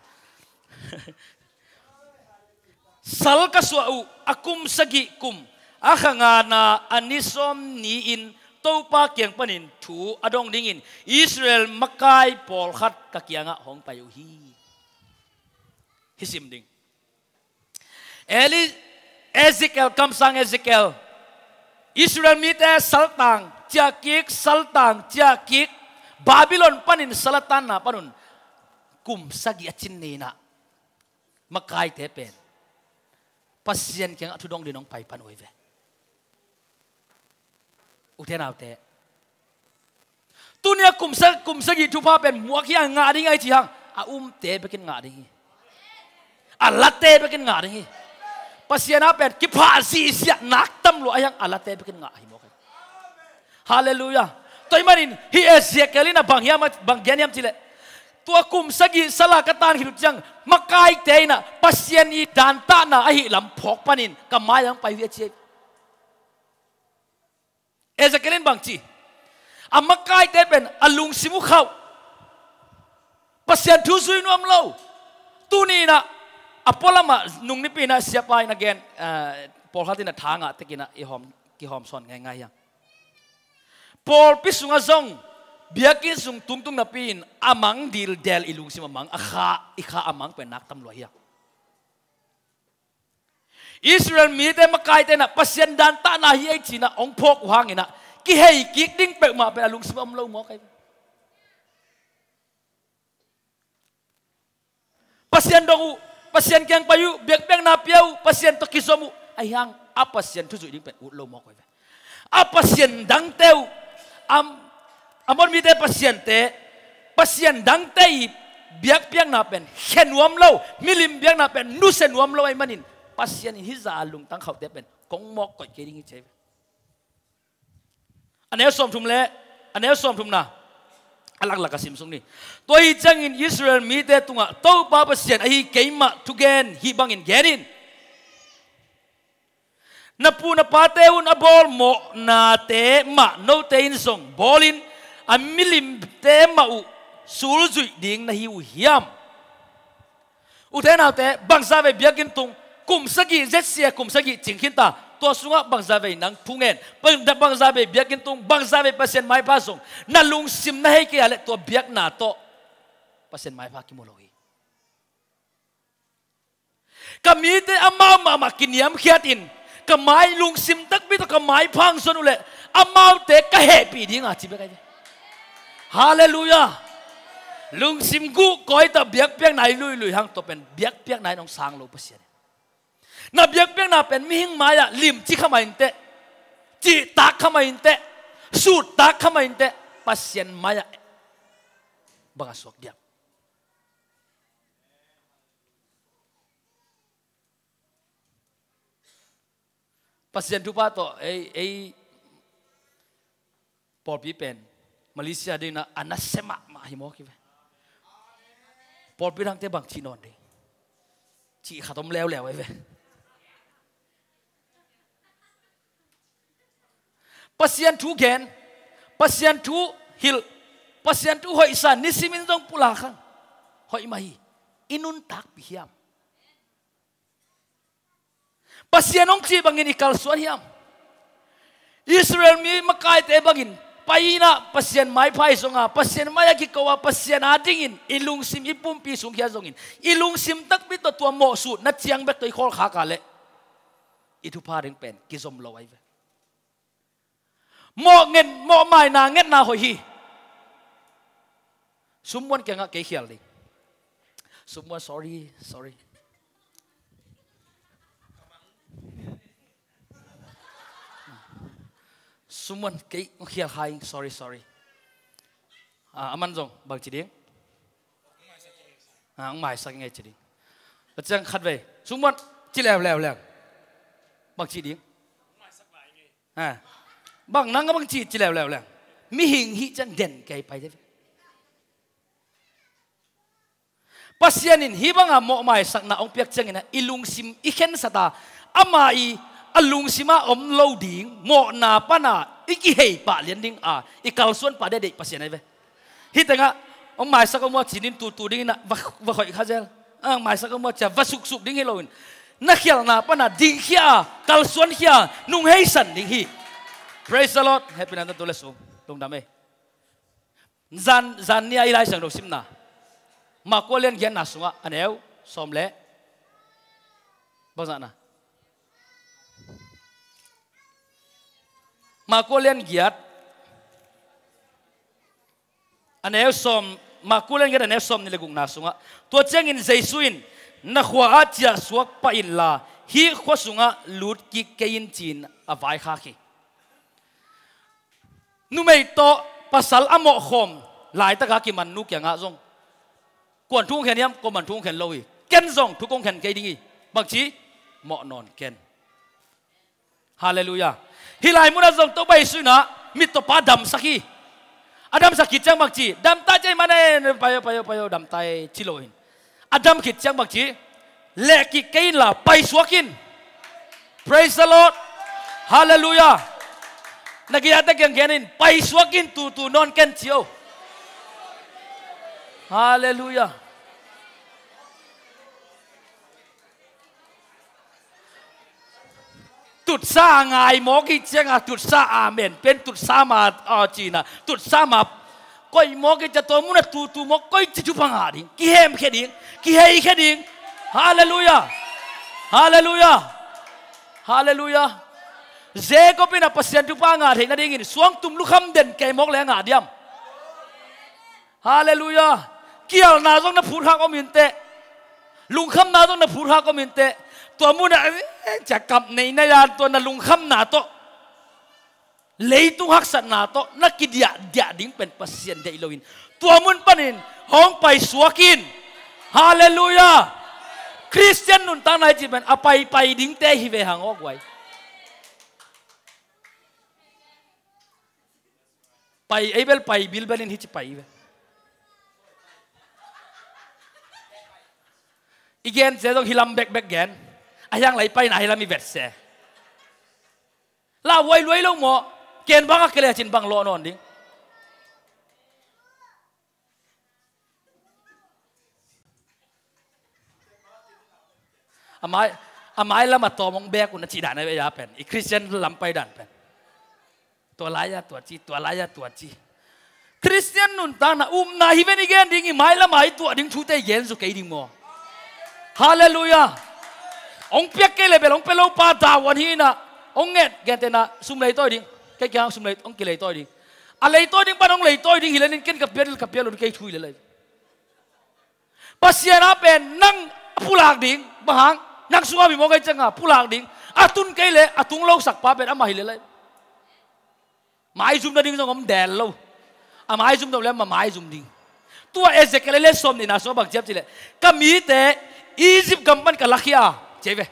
Sal ka suah uh a kum sagih kum a kha ngana a ni sawm ni-in Topa kiang panin thu a dong dingin Israel makai pawlkhat ka kiangah hong pai uh hi. Hi sim ding. Eli, Ezekiel, kamsang Ezekiel. Israel mite saltang ciahkik, saltang ciahkik. Babylon panin sal a tanna panun kum sagih a cin ni-in ah makaite pen Pasian kiangah thu dong dingin hong pai pan uh hi ve. Ute naute. Tuni a kum sa, kum sagih thupha pen muak hi a ngah ding ahi ci hang. A umte bekin ngah ding hi. A late bekin ngah ding hi. Pasian a pen kiphah zihziah nak tam lua ahi hang a late bekin ngah hi mawk hi. Halleluiah. Tua ahih manin hih Ezekiel in a bang hiam, bang gen hiam cileh. Tua kum sagih sal a ka tan khit uh ciang makaite in ah Pasian i dantahna ahi lam phawk panin ka mai-ah hong pai uh hi a ci hi. Ezekiel in bang ci? A makaite pen a lungsim uh khauh. Pasian thu zui nuam lo. Tuni-in ah a pualamah nung nipi-in ah siapa in a gen, eh, pawlkhat in a tha ngah tekin ah i hawm, kihawm sawn ngaingai hiang. Pawlpi sungah zong biakinn sung tungtung napi-in a mang dildel i lungsim a mang, a kha, i kha a mang pen nak tam lua hiang. Israel mite makaite in ah Pasian dantahna hi ei ci-in ah hong phawk uh hangin ah kihei kik ding peuhmah pen a lungsim a om lo mawk hi. Pasian dong uh, Pasian kiang pai uh, biakpiakna pia uh, Pasian tawh kizom uh, ahi hang a Pasian thu zuih ding pen ut lo mawk hi. A pasian dangte uh, a, a Amor mite pasiante, pasian dangte i biakpiakna pen khe nuam lo, milim biakna pen nusia nuam lo ahih manin Pasian in hih zah a lungtang khauhte pen kong mawk koih kei ding hi ci hi. A neu sawmthum le a neu sawmthumna a laklak a sim suk ni. Tua ahih ciangin Israel mite tungah Topa Pasian ahi keimah thugen hih bangin gen in. Na pu na pate un a bawl mawhnate mah note in zong bawlin a milimte mah uh sulzuih ding na hi uh hiam? Ute naute, bangza vei biakinn tung, kum sagih, Z C A kum sagih cing khin ta, tua sungah bangza vei nang thungen, bang, bangza vei biakinn tung, bangza vei Pasian maipha zong, na lungsim na hei kei a leh tua biakna tawh Pasian maipha kimu lo hi. Ka mite amau mahmah kiniamkhiat in, ka mai lungsim takpi tawh ka maipha hong zon uh leh, amaute ka hehpih ding a ci bek ahi ve. Halleluiah. Lungsim guh kawitawh biakpiakna i luilui hang, tua pen biakpiakna in hong sang lo Pasian. Na biakpiakna pen mihing mai-ah limci kha mah inteh, cihtak kha mah inteh, suttak kha mah inteh, Pasian mai-ah bang a suak diam? Pasian thupha tawh ei, ei pawlpi pen Malaysia dingin a nasia mahmah hi mawk hi ve. Pawlpi dangte bang cih nawn ding? Cih khat om leuleu ahi ve. Pasian thu gen, Pasian thu hilh, Pasian thu hoihsa nisimin zong pulak hang, hoih mah hi. I nuntakpih hiam? Pasian hong cih bangin i kalsuan hiam? Israel mi makaite bangin pai-in ah Pasian maipha i zong a, Pasian mai-ah kiko a, Pasian adingin i lungsim i pumpi sung khia zongin, i lungsim takpi tawh tua mawhsutna ciang bek tawh i khawlkhak a leh, i thupha ding pen kizom lo ahi ve. Mawh ngen, mawh maina ngetna hoih hi. Summuan kiangah kei khial ding. Summuan, sorry, sorry. Summuan, kei khial hai, sorry, sorry. Ah, aman zong bang ci ding? Ah, hong maisak ngai ci ding. Tua ciang khat vei, summuan, ci leuleu leng, bang ci ding? Ha. Bang nang a bang ci, ci leuleu leng. Mihing hih ciang den kei pai te ve. Pasian in hih banga mawh maisakna hong piak ciangin ah i lungsim i khensat a, ama i a lungsim ah om lo ding mawhna pana i kihei pah lian ding a, i kalsuan pah deuhdeuh Pasian ahi ve. Hih tengah hong maisak om uh a cinin tutu dingin ah va, va khoih kha zel. Ah, hong maisak om uh a cia va suksuk ding hi loin, na khialhna pana dingkhia a, kalsuankhia a, nungheisan ding hi. Praise the Lord. Happy na tu le sung. Lungdam ei. Zan, zan nia i Lai Siangtho simna, Marku lian giatna sungah a neu sawm le, bangzahna? Marku lian giat, a neu sawm, Marku lian giat a neu sawm nih le gukna sungah, tua ciangin Jesu in, "Na khua ah ciahsuak pah inla, hih khua sungah lut kik kei in," ci-in a vaikhak hi. Numei tawh pasal a mawhkhawm laitaka kiman nu kiangah zong, "Kuan thu kong khen hiam, kuaman thu kong khen lo hi. Ken zong thu kong khen kei ding hi. Bangci? Mawh nawn ken." Halleluiah. Hih lai munah zong Topa Jesu in ah mittawpa damsak hi. A damsak khit ciang bangci? "Damta cei mane, paio, paio, paio, damta ei," ci lo in. A dam khit ciang bangci? "Lehkik kei inla, paisuak in." Praise the Lord. Halleluiah. Na gei-a te kiang gen in, "Paisuak in, tutu nawn ken," ci o. Halleluiah. Tutsa a ngai mawk i cianga, tutsa amen pen tutsa ma, a, cina, tutsa ma koih mawk i cia, tua muna tutu mawk koici thupha ngah ding, kihemkhia ding, kiheikhia ding. Halleluiah. Halleluiah. Halleluiah. Jacob in a Pasian thupha ngah theih nadingin suangtum lukham den kei mawk le a ngah diam? Halleluiah. Kialna zong na phutkhak om inteh. Lungkhamna zong na phutkhak om inteh. Tua munah, eh, cia kap nei na yan, tua na lungkhamna tawh, leitung haksatna tawh na kidiahdiah ding pen Pasian deih loin, tua mun panin hong paisuak in. Halleluiah. Khristian nuntakna i cih pen a paipai dingte hi ve hang aw guai. Pai, ei bel pai bilbel in hici pai ve. I gen se zong hilam bekbek gen. A hiang lai paina hilam i vet se. Lauhuai luai lo maw? Ken bang a ke lecin bang lawh nawn ding. A mai, a mai lam a tawm hong bek un a cih dan a vei a pen i Khristian lam pai dan pen. Tua lai-a tua ci, tua lai-a tua ci. Khristian nuntakna upna hi ven i gen ding, i mailam a i tuah ding thute i gen zu kei ding maw? Halleluiah. Hong piak kei le bel hong pia lopa davuan hi inah, hong nget gentehna sum leitawi ding. Kei kiang sum lei hong kileitawi ding. A leitawi ding pan hong leitawi ding hi lenin ken ka pial, ka pial un kei thu hi le lai. Pasian a pen nang a pulak ding, bang hang, nang sungah mi mawk ei cianga pulak ding, a tun kei le a tung losak pa pen amah hi le lai. Maizum nading zong om del lo. A maizum zong le ma maizum ding. Tua Ezekiel le sawm nihna sungah bang ciam cileh, ka mite Egypt gam pan ka lakhia, ci ei ve.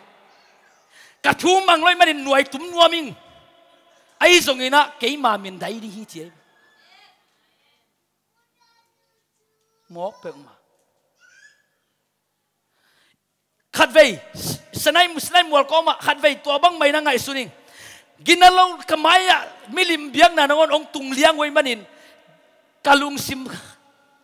Ka thu mang loih manin nuai tum nuam ing. Ahi zonginah keima min dai ding hi, ci ei ve. Mawk peuhmah. Khatvei Sinai, Sinai mual kawmah khatvei tua bang mai na ngaihsun ing. Gina lo ka mai-ah milim biakna nangawn hong tung liang uh ahih manin ka lungsim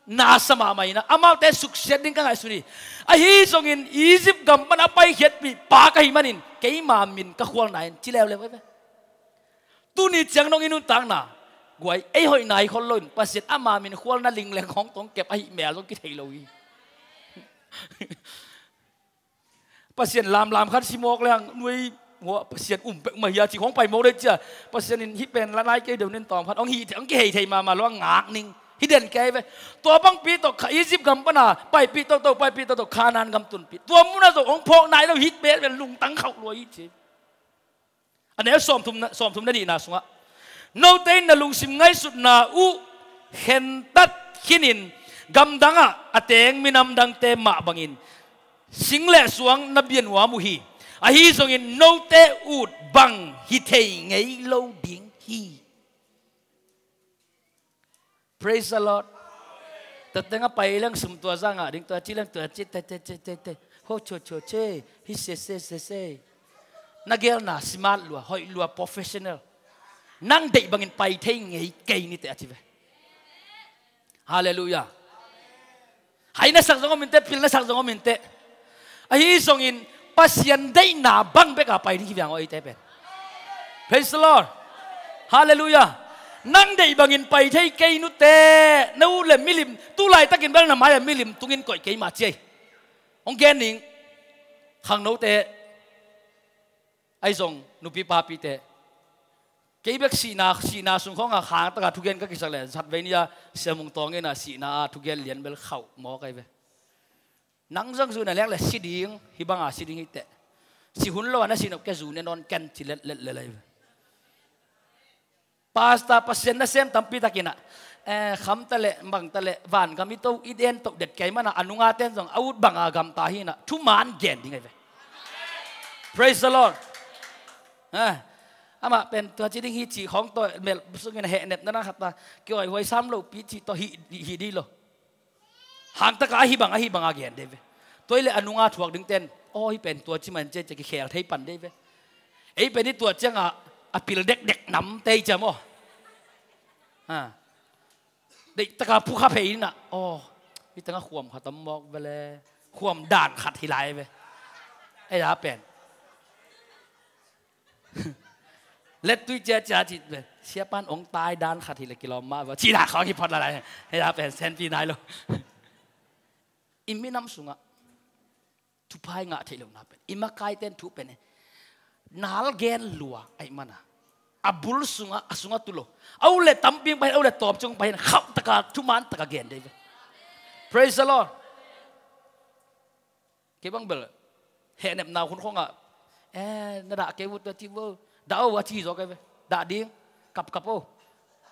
nasa mahmah inah amaute suksiat ding ka ngaihsun hi. Ahi zongin Egypt gam pan a paikhiatpih pa ka hih manin keima min ka khualna in ci leuleu ei ve. Tuni ciang nong i nuntakna guai ei hoih nai khol loin Pasian ama min khualna lingleng hong tong kep ahi mel zong kithei lo hi. Pasian lamlam khan si mawk leng nuai hua Pasian um pek mah hia ci hong pai mawk dei cia. Pasian in hih pen la nai kei deuh nin tawm khan hong hih thei, hong kihei thei mahmah lo a ngak ning hi den kei ve. Tua bangpi tawh kha Egypt gam pana paipih toto, paipih toto Khanaan gam tunpih tua munah zo hong phawk nai lo hih pen lungtang khauh lua hi ci. A neu sawmthum na, sawmthum na nihna sungah, note in na lungsim ngaihsutna uh khentat khinin gamdangah a teng minam dangte mah bangin sing le suang na bia nuam uh hi. Ahi zongin note ut bang hi thei ngei lo ding hi. Praise the Lord. Tua tengah pai leng sum tua za ngah ding, tua ci leng tua ci, te, te, te, te, te. Ho cho cho che, hi se se se se. Na gelna smart lua, hoih lua, professional. Nang deih bangin pai thei ngei kei ni teh a ci ve. Halleluiah. Hai na sak zong om inteh, pil na sak zong om inteh. Ahi zongin Pasian deihna bang beka pai ding hi viang aw eite pen. Praise the Lord. Halleluiah. Nang deih bangin pai thei kei nuteh, na ut le milim, tu laitakin bel na mai-ah milim tungin koih kei mah ci ei. Hong gen ning, khangnote, ahi zong nupi papite. Kei bek sihna, sihna sung khawngah khangtaka thugen ka kisak le, zatvei ni-a Sia Mung Tawng inah sihna-a thugen lian bel khauh mawk ahi ve. Nang zong zun a lek le si ding, hih banga si ding hi teh. Si hun lo a na si nop ke zun e nawn ken ci let let le lai ve. Pastor Pasian nasem tampi takinah, eh, khamta le bangta le vangam i to i den toh det kei mana a nunga ten zong a ut banga gamta hinah thuman gen ding ahi ve. Praise the Lord. Eh, amah pen tua ci ding hi ci khawng tawh melh sungin hehnepna na khata kihoihhuai sam lopi ci tawh hih, hih dih lo. Hangtaka ahi bang, ahi banga gen dei ve. Tua ile a nunga thuak dingten, aw, hih pen tua ci man cia cia kikhel thei pan dei ve. Ei pen i tua cianga a pil dekdek namte i cia maw? Ha. Deihtaka phukha phei inah, aw, hih tengah khuam khat om mawk vele. Khuam dan khat hi lai ve. Ei a pen lettui ciacia cih pen siapan ong tai dan khat hileh kilawm mah va cih dah khawng hi phot lalai. Hei a pen senpi nai lo. I minam sungah thupha i ngah theih lohna pen i makaiten thu pen nal gen lua aih mana a bul sungah a sungah tu lo. A u le tamping pahin, a u le tawm cung pahin khauhtaka thumantaka gen dei ve. Praise the Lord. Kei bang bel hehnepna hun khawngah, eh, na dah kei vut a ci vo. Dah o a ci zaw kei ve. Dah ding. Kapkap o.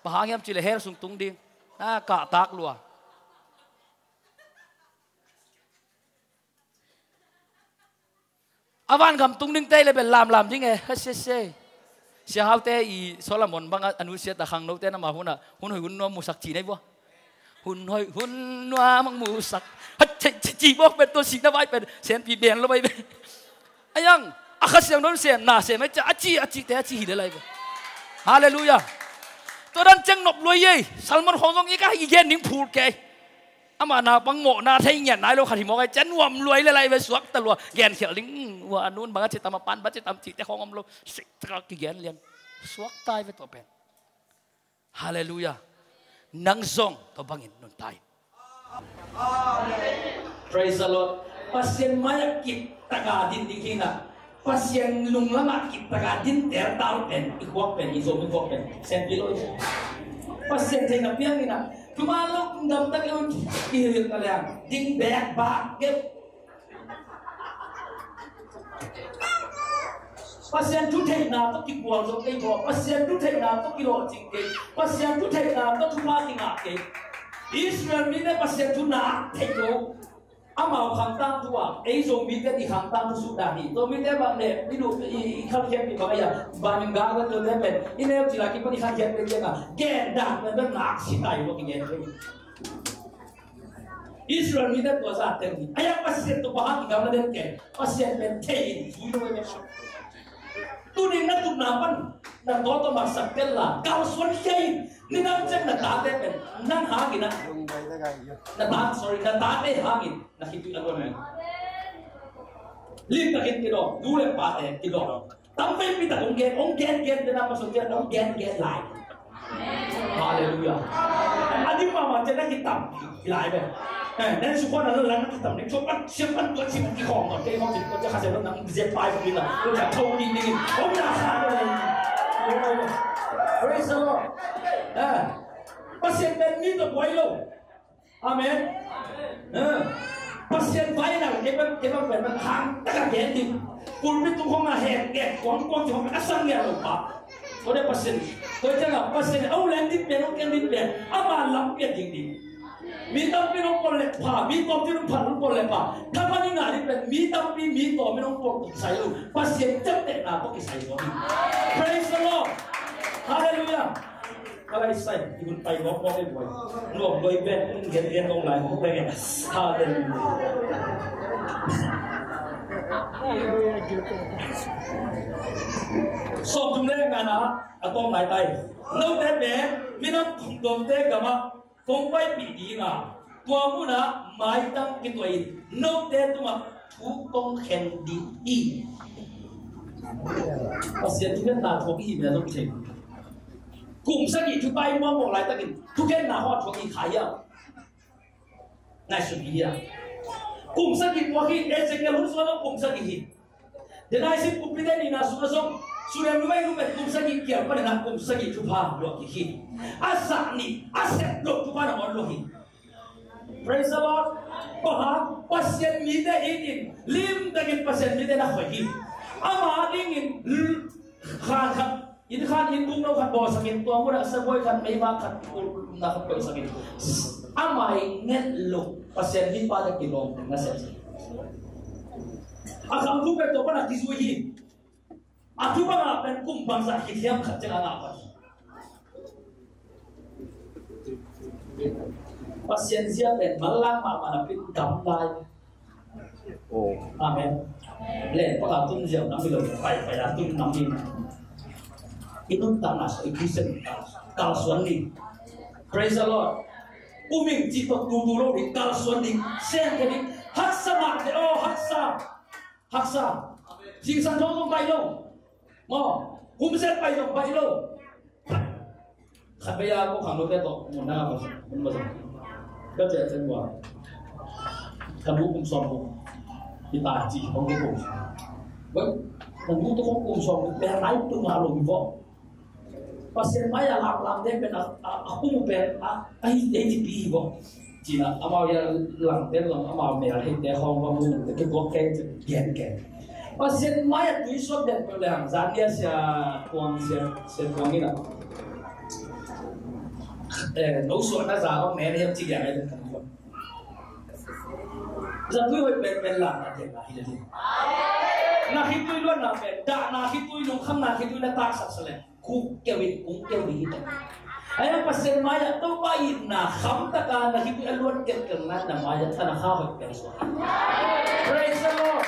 Bang hang hiam cileh hell sung tung ding. A kahtak lua. A vangam tung dingte le bel lamlam ding e. Hasiase. Siahaute i Solomon bangah a nusiata khangnote nama hunah hun hoih hun nuam musak ci nei vua. Hun hoih hun nuam hong musak. Ha, ci, ci, ci bawk pen tua sihna vai pen senpi ben lo vai pen. A yang a Kha Siangtho sem na sem a ci, a ci, a cite a ci hi le lai pen. Halleluiah. Tua dan ciang nop lua ei. Salmon khawng zong i ka i gen ding phul kei. Amah naupang mawhna thei ngiat nai lo khat hi mawk ei. Ciang nuam lua ei le lai ve, suakta lua. Gen khial ding, ua a nun bang a ci tam, a pan bang a ci tam cihte khawng om lo. Sik taka kigen lian. Suakta ei ve tua pen. Halleluiah. Nang zong tua bangin nunta in. Praise the Lord. Pasian mai-ah kip taka din ding hi na. Pasian lunglamah kip taka din tel ta lo pen, i khuak pen, i zom i khuak pen, sen pi lo i. Pasian theihna piang hi na. Thuman lo gamta kei un, i hilh na liang ding bek bak kei. Pasian thu theihna tawh kigual zo kei maw? Pasian thu theihna tawh kilawhcing kei. Pasian thu theihna tawh thupha kingah kei. Israel mite Pasian thu na thei lo. Amau khangtang thu ah, ei Zomite i khangtang thu sut dan hi. Zomite bang le, i duh, i, i khalkhiatpih bang a, bang in ga ka tuate pen, i neu cila kipan i khalkhiat pen ciang a, gen dan pen pen nak si tai lo kigen pen. Israel mite tua zah teng hi. Aya Pasian tua bang hang i gamla den ken. Pasian pen thei in zui lo ene. Tunin na tutna pan na tawtaw maksak tel la. Kalsuan khia in. Nidang ciang na tate pen. Nang hangin a. Na ta, sorry, na tate hangin. Na khitui a luan. Lim takin kidawm. Nu le pate kidawm. Tamveipi tak hong gen, hong gen, gen, gen, na pasal gen, hong gen, gen lai. Halleluiah. A ding mahmah ciang na kitam lai ve. Eh, na sukhuan na lang na kitam, na sukhuan siam pan tua siam kikhawm tua, kei hong siam tua, cia kha siam na zep pai tua na, tua cia thau ding ding, hong na sa tua lai. Praise the Lord. Eh, Pasian pen mi tua buai lo. Amen. Eh, Pasian vai na, kei bang, kei bang pen bang hang taka gen ding. Pulpit tung khong a hen gen, kuang kuang ti khong a sang gen lo pa. Tua deh Pasian, tua ciang a Pasian, au len ding pen, au ken ding pen, ama lam pian ding ding. Mi tampi nong pol le pha, mi tampi nong pha, nong pol le pha. Tha pa ni nga ding pen, mi tampi, mi tawm mi nong pol kisai lo. Pasian ciamtehna tawh kisai lo. Praise the Lord. Hallelujah. Ka lai sai, i hun pai mawkmawk ei buai. Nuam lua i pen, in gen gen dong lai mawk pen. Hallelujah. Sawm thum le ngana, a tawng lai tai. Note pen, minam thong domte gamah, kong paipih ding a, tua munah maitang kituah in, note tungah thu kong khen ding hi. Pasian thukhenna thuak i hi mel zong thei. Kum sagih thupha i muang mawk laitakin thukhenna hawh thuak i kha hiam? Ngaihsun hi hiam? Kum sagih thuak hi, Ezekiel hun sungah zong kum sagih hi. Denai sim kumpite nihna sungah zong, Sunem lumei lumet kum sagih kial panin ah kum sagih thupha luah kik hi. A zah nih, a sep loh thupha na ngawn lo hi. Praise the Lord. Paha, Pasian mite in in, limtakin Pasian mite na khoi hi. Ama dingin, l-, khan khat, inn khan inn bung lo khat bawlsakin, tua munah sabuai khat, meima khat, ulna khat koihsakin. Ama i nget lo, Pasian mipa le kilawm teng na sepsak. A kham thu pen tua pana kizui hi. A thu bangah pen kum bangzah hi thiam khat ciang a ngah pan. Pasian zia pen manlang mahmah na pin dam lai. Oh. Amen. Len paka tun ziau nam hi lo, pai pai a tun nam hi. I nuntakna sung i Christian kalsuan ni. Praise the Lord. Uming ci tok tu tu lo ni kalsuan ni. Sen ke ni. Haksa mah te, oh, haksa. Haksa. Singsan thong zong pai lo. Maw, kumset pai zong pai lo. Khat vei a ko khang lote tawh mun na ka mun ma zong. Ka cia cia bua. Ka bu kum sawm kum. I ta ci hong ko kum. Wai, ka bu to hong kum sawm kum. Pen ai tu nga lo mi vo. Pasian mai-ah lamlam dek pen a, a, a kum pen a, a hi, a hi ci pi hi bawk. Cina amau ia langte lam amau mel hei te hong bang mu te ke bawk ke gen ke. Pasian mai-ah tui suak den pe leng zan ia sia kuang sia, sia kuang ina. Eh, no suak na za bang ne ne ci gen ai. Za tui hoi pen pen lam na te na hi le. Na hi tui luan na pen, da na hi tui lung kham na hi tui na tak sak sa le. Kuk keu in, kuk keu in hi ta. Ahi hang Pasian mai-ah Topa itna khamtaka na hih a luan kelkel nai na mai-ah tana kha hoih peng suak. Praise the Lord.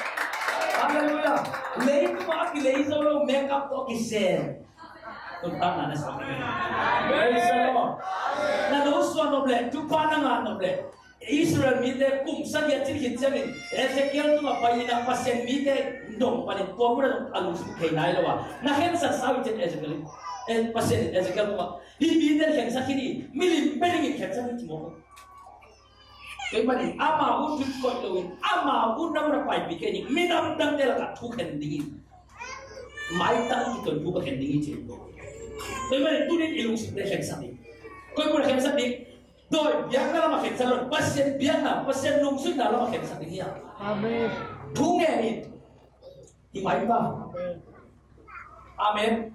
Hallelujah. Leitung a kilei zo lo makeup tawh kisem. Nuntakna na suak. Praise the Lord. Na lo suak nop leh, thupha na ngah nop leh, Israel mite kum sagih a cin khit ciangin Ezekiel tungah pai in ah Pasian mite dong panin tua mun ah a lungsim thei nai lo a, na khensat sa uh hi cian Ezekiel in. Eh, Pasian in Ezekiel tungah, hih mite khensat khin hi, milim pen in khensat khin hi ci mawk. Kei mah ni, ama uh thu koih lo in, ama uh na mun a paipih kei ni, minam dangte lakah thu khen ding hi. Maitang kiton thu ka khen ding hi ci. Kei mah ni, tunin i lungsimte khensat ding. Koi mun a khensat ding. Dawi biakna lamah khensat lo, Pasian biakna, Pasian nungzuihna lamah khensat ding hi a. Amen. Thu ngen in. Hi mai pa. Amen.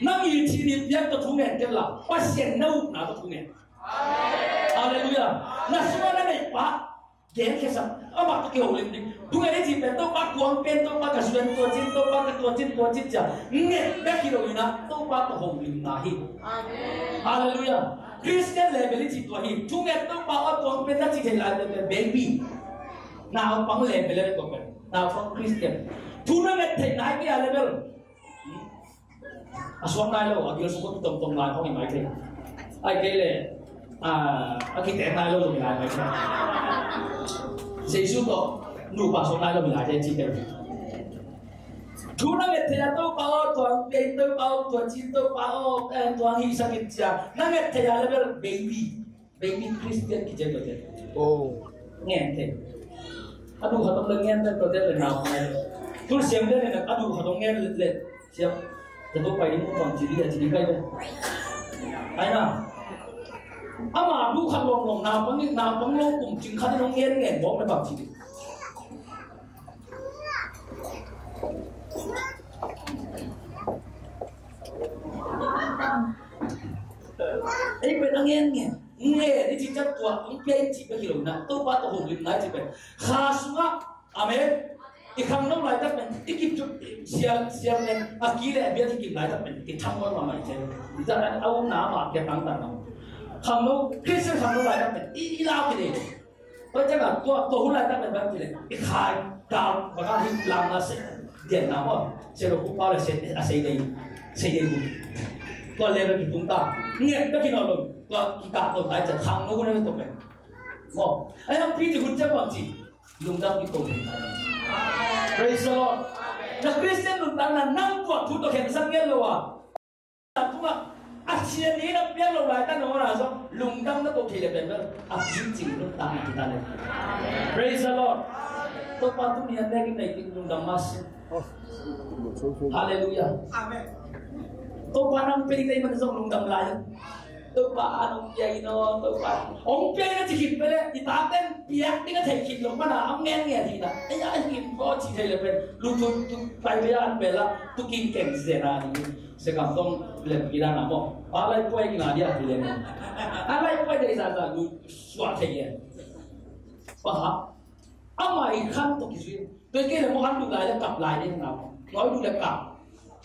Nang i thinin biak tawh thu ngen kei la, Pasian na upna tawh thu ngen. Halleluiah. Na sungah na neih pa, gen khia sa, amah tawh kiholim ding. Thu ngen i cih pen Topa kuang pen, Topa ka zuan tua cin, Topa ka tua cin, tua cin cia nget bek hi lo in ah, Topa tawh holimna hi. Halleluiah. Christian level i cih tua hi. Thu ngen Topa aw kuang pen na cih thei lai pen baby. Naupang level a tua pen. Naupang Christian. Thu na nget theih nai kei a level. A suak nai lo, a gil sung tongtong lai hong i mai thei. Ai kei le, a, a kitek nai lo zong i lai mai thei. Jesu tawh nupa suak nai lo i lai thei ci thei. Thu na nget theih a Topa aw, tua pei Topa aw, tua cin Topa aw, eh, tua hi sakin cia. Na nget theih a level baby. Baby Christian kici tua te. Oh. Ngen te. A du khat om le ngen te tua te le nau ngen. Thul siam te le a du khat om ngen le siam. Te tua pai ding mu pang ci li a ci ding kai te. Ai na. Ama du khat lom lom nau pang nau pang lo kum cing khat ding ngen ngen bawm le pang ci ding. Ei pen a ngen ngen. Nge, ni ci ciang tua, hong pia in ci bek hi lo na, Topa tawh hong lim nai ci pen. Kha sungah, amen. I khangno laitak pen, i kip tuk, sial, sial pen, a ki le a bial i kip laitak pen, i tham ngon mahmah i ciang. I ciang a um na mah kia tangtang na. Khangno, Christian khangno laitak pen, i, i lau ki de. Tua ciang a, tua, tua hun laitak pen bang ki de. I khai, dau, baka hi, lam na se, dian na mo. Se lo ku pa le se, a se de, se de ku. Tua le lo ki tung ta. Nge, bek ki no lo. Tua kikah tawh tai ciang khang lo hun a tawh pen. Maw. Ai hong pi ci hun ciang bang ci. Lungdam i tawh pen. Praise the Lord. Na Christian nuntakna nang tua thu tawh khensat ngen lo a. Tua a sia ni na piang lo lai ta no na zong lungdam na tawh thei le pen bel. A pi cing nuntakna kita le. Praise the Lord. Topa tu ni a nek in nei ting lungdam mas. Halleluiah. Amen. Topa nang pia ding na i man zong lungdam lai. Topa an hong pia in aw, Topa. Hong pia in a ci khit pele, i taten piak ding a thei khit lo mana, am ngen ngen hi na. Ei a hin ko ci thei le pen, lu tu tu pai pia an pela, tu king keng zena ni. Se kam tong lem ki dana mo. A lai puai ki na dia hi le mo. A lai puai dei za za lu suak thei ye. Pa ha. Amah i khan tawh kizui. Tua i kei le maw an duh lai le kap lai ding na maw. Ngawi duh le kap.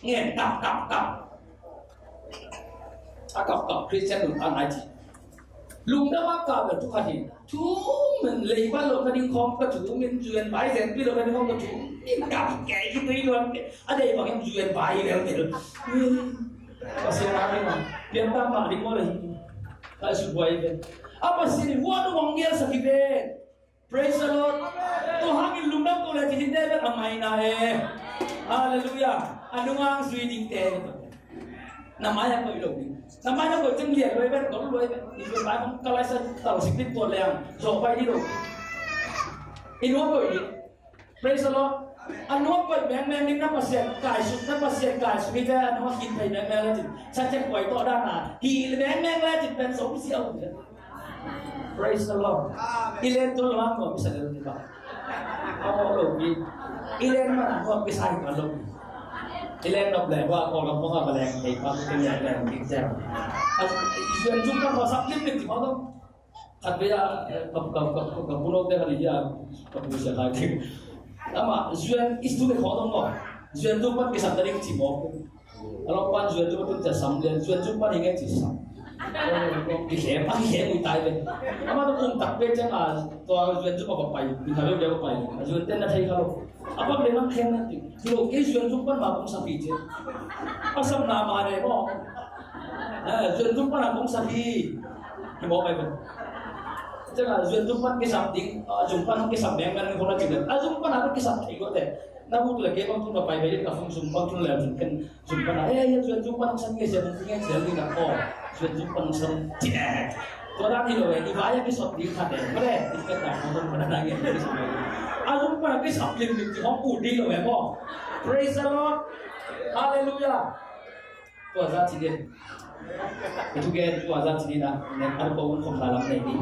Ngen kap kap kap. A kap kap Christian lungdam nai ci. Lungdam a kap le thu khat hi. Thu min leiba lo ka ding khawm ka thu min zuan bai zen pi lo ka ding khawm ka thu. Min kap kei ki tui luan kei. A dei bang em zuan bai lel lel. Pasian a ding a. Pian tam mah ding maw le hi. Ka sut buai ve. A Pasian i huan wang ngial sa ki ve. Praise the Lord. Tua hangin lungdam to le ci ding te bek a mai na e. Halleluiah. A nungang zui ding te. Na mai a koih lo ding. Na mai a koih ceng lian lo e bek, dong lo e bek. I zui bai mong ka lai sa tau sik ding tua liang. Zo pai ding lo. I nuam koih ding. Praise the Lord. A nuam koih mengmeng ding na Pasian kaisuk, na Pasian kaisuk hi te a nuam hin thei mengmeng le cin. Sa ceng koih tawh dan a. Hi mengmeng le cin pen zo siau. Praise the Lord. Amen. I len tu lamang nuam i sa lel ti ba. Aw lo pi. I len man nuam i sa hi ba lo pi. I len nop le ba ko lam bang a ba leng thei ba ti leng leng ti jam. Zuan zung ka ko sap lim lim ti ba lo. Khat ve a ka ka ka ka puno te ka li ya ka pu sia kai ti. Ama zuan istu le ko dong lo. Zuan zung pat ki sap ta ding ti mo. A lawm pan zuan zung pan cia sam lian, zuan zung pan i nge ci sam. Ki khem, a ki khem ui tai ve. Ama tua kum tak pe ciang a, tua zuan zung pa pai, i kha ve ve pa pai. A zuan ten na thei kha lo. A pak le nang khem na ti. Lo kei zuan zung pan ma kong sam pi ci. A sam na ma ne mo. Zuan zum pan a kong sak hi. Hi mawk ai pen. Ciang a zuan zum pan kisap ding, a zum pan hong kisap mengmeng khong na ci den. A zum pan a hong kisap thei lo te. Na bu tu le kei bang tu ka pai bai ding ka fung zum bang tu le zum ken zum pan a. Eh, zuan zum pan hong sak nge sia hong nge sia ni na ko. Zuan zum pan hong sak ti e. Tua dan hi lo e, i vai a kisot ding khat e. Mare, i ken na ko pan a nge. A zum pan a kisap lim lim ti hong ku ding lo e ko. Praise the Lord. Hallelujah. Tua za ci den. Itu gen tua za ci den a, nen ar ko un khom na lam nei ni.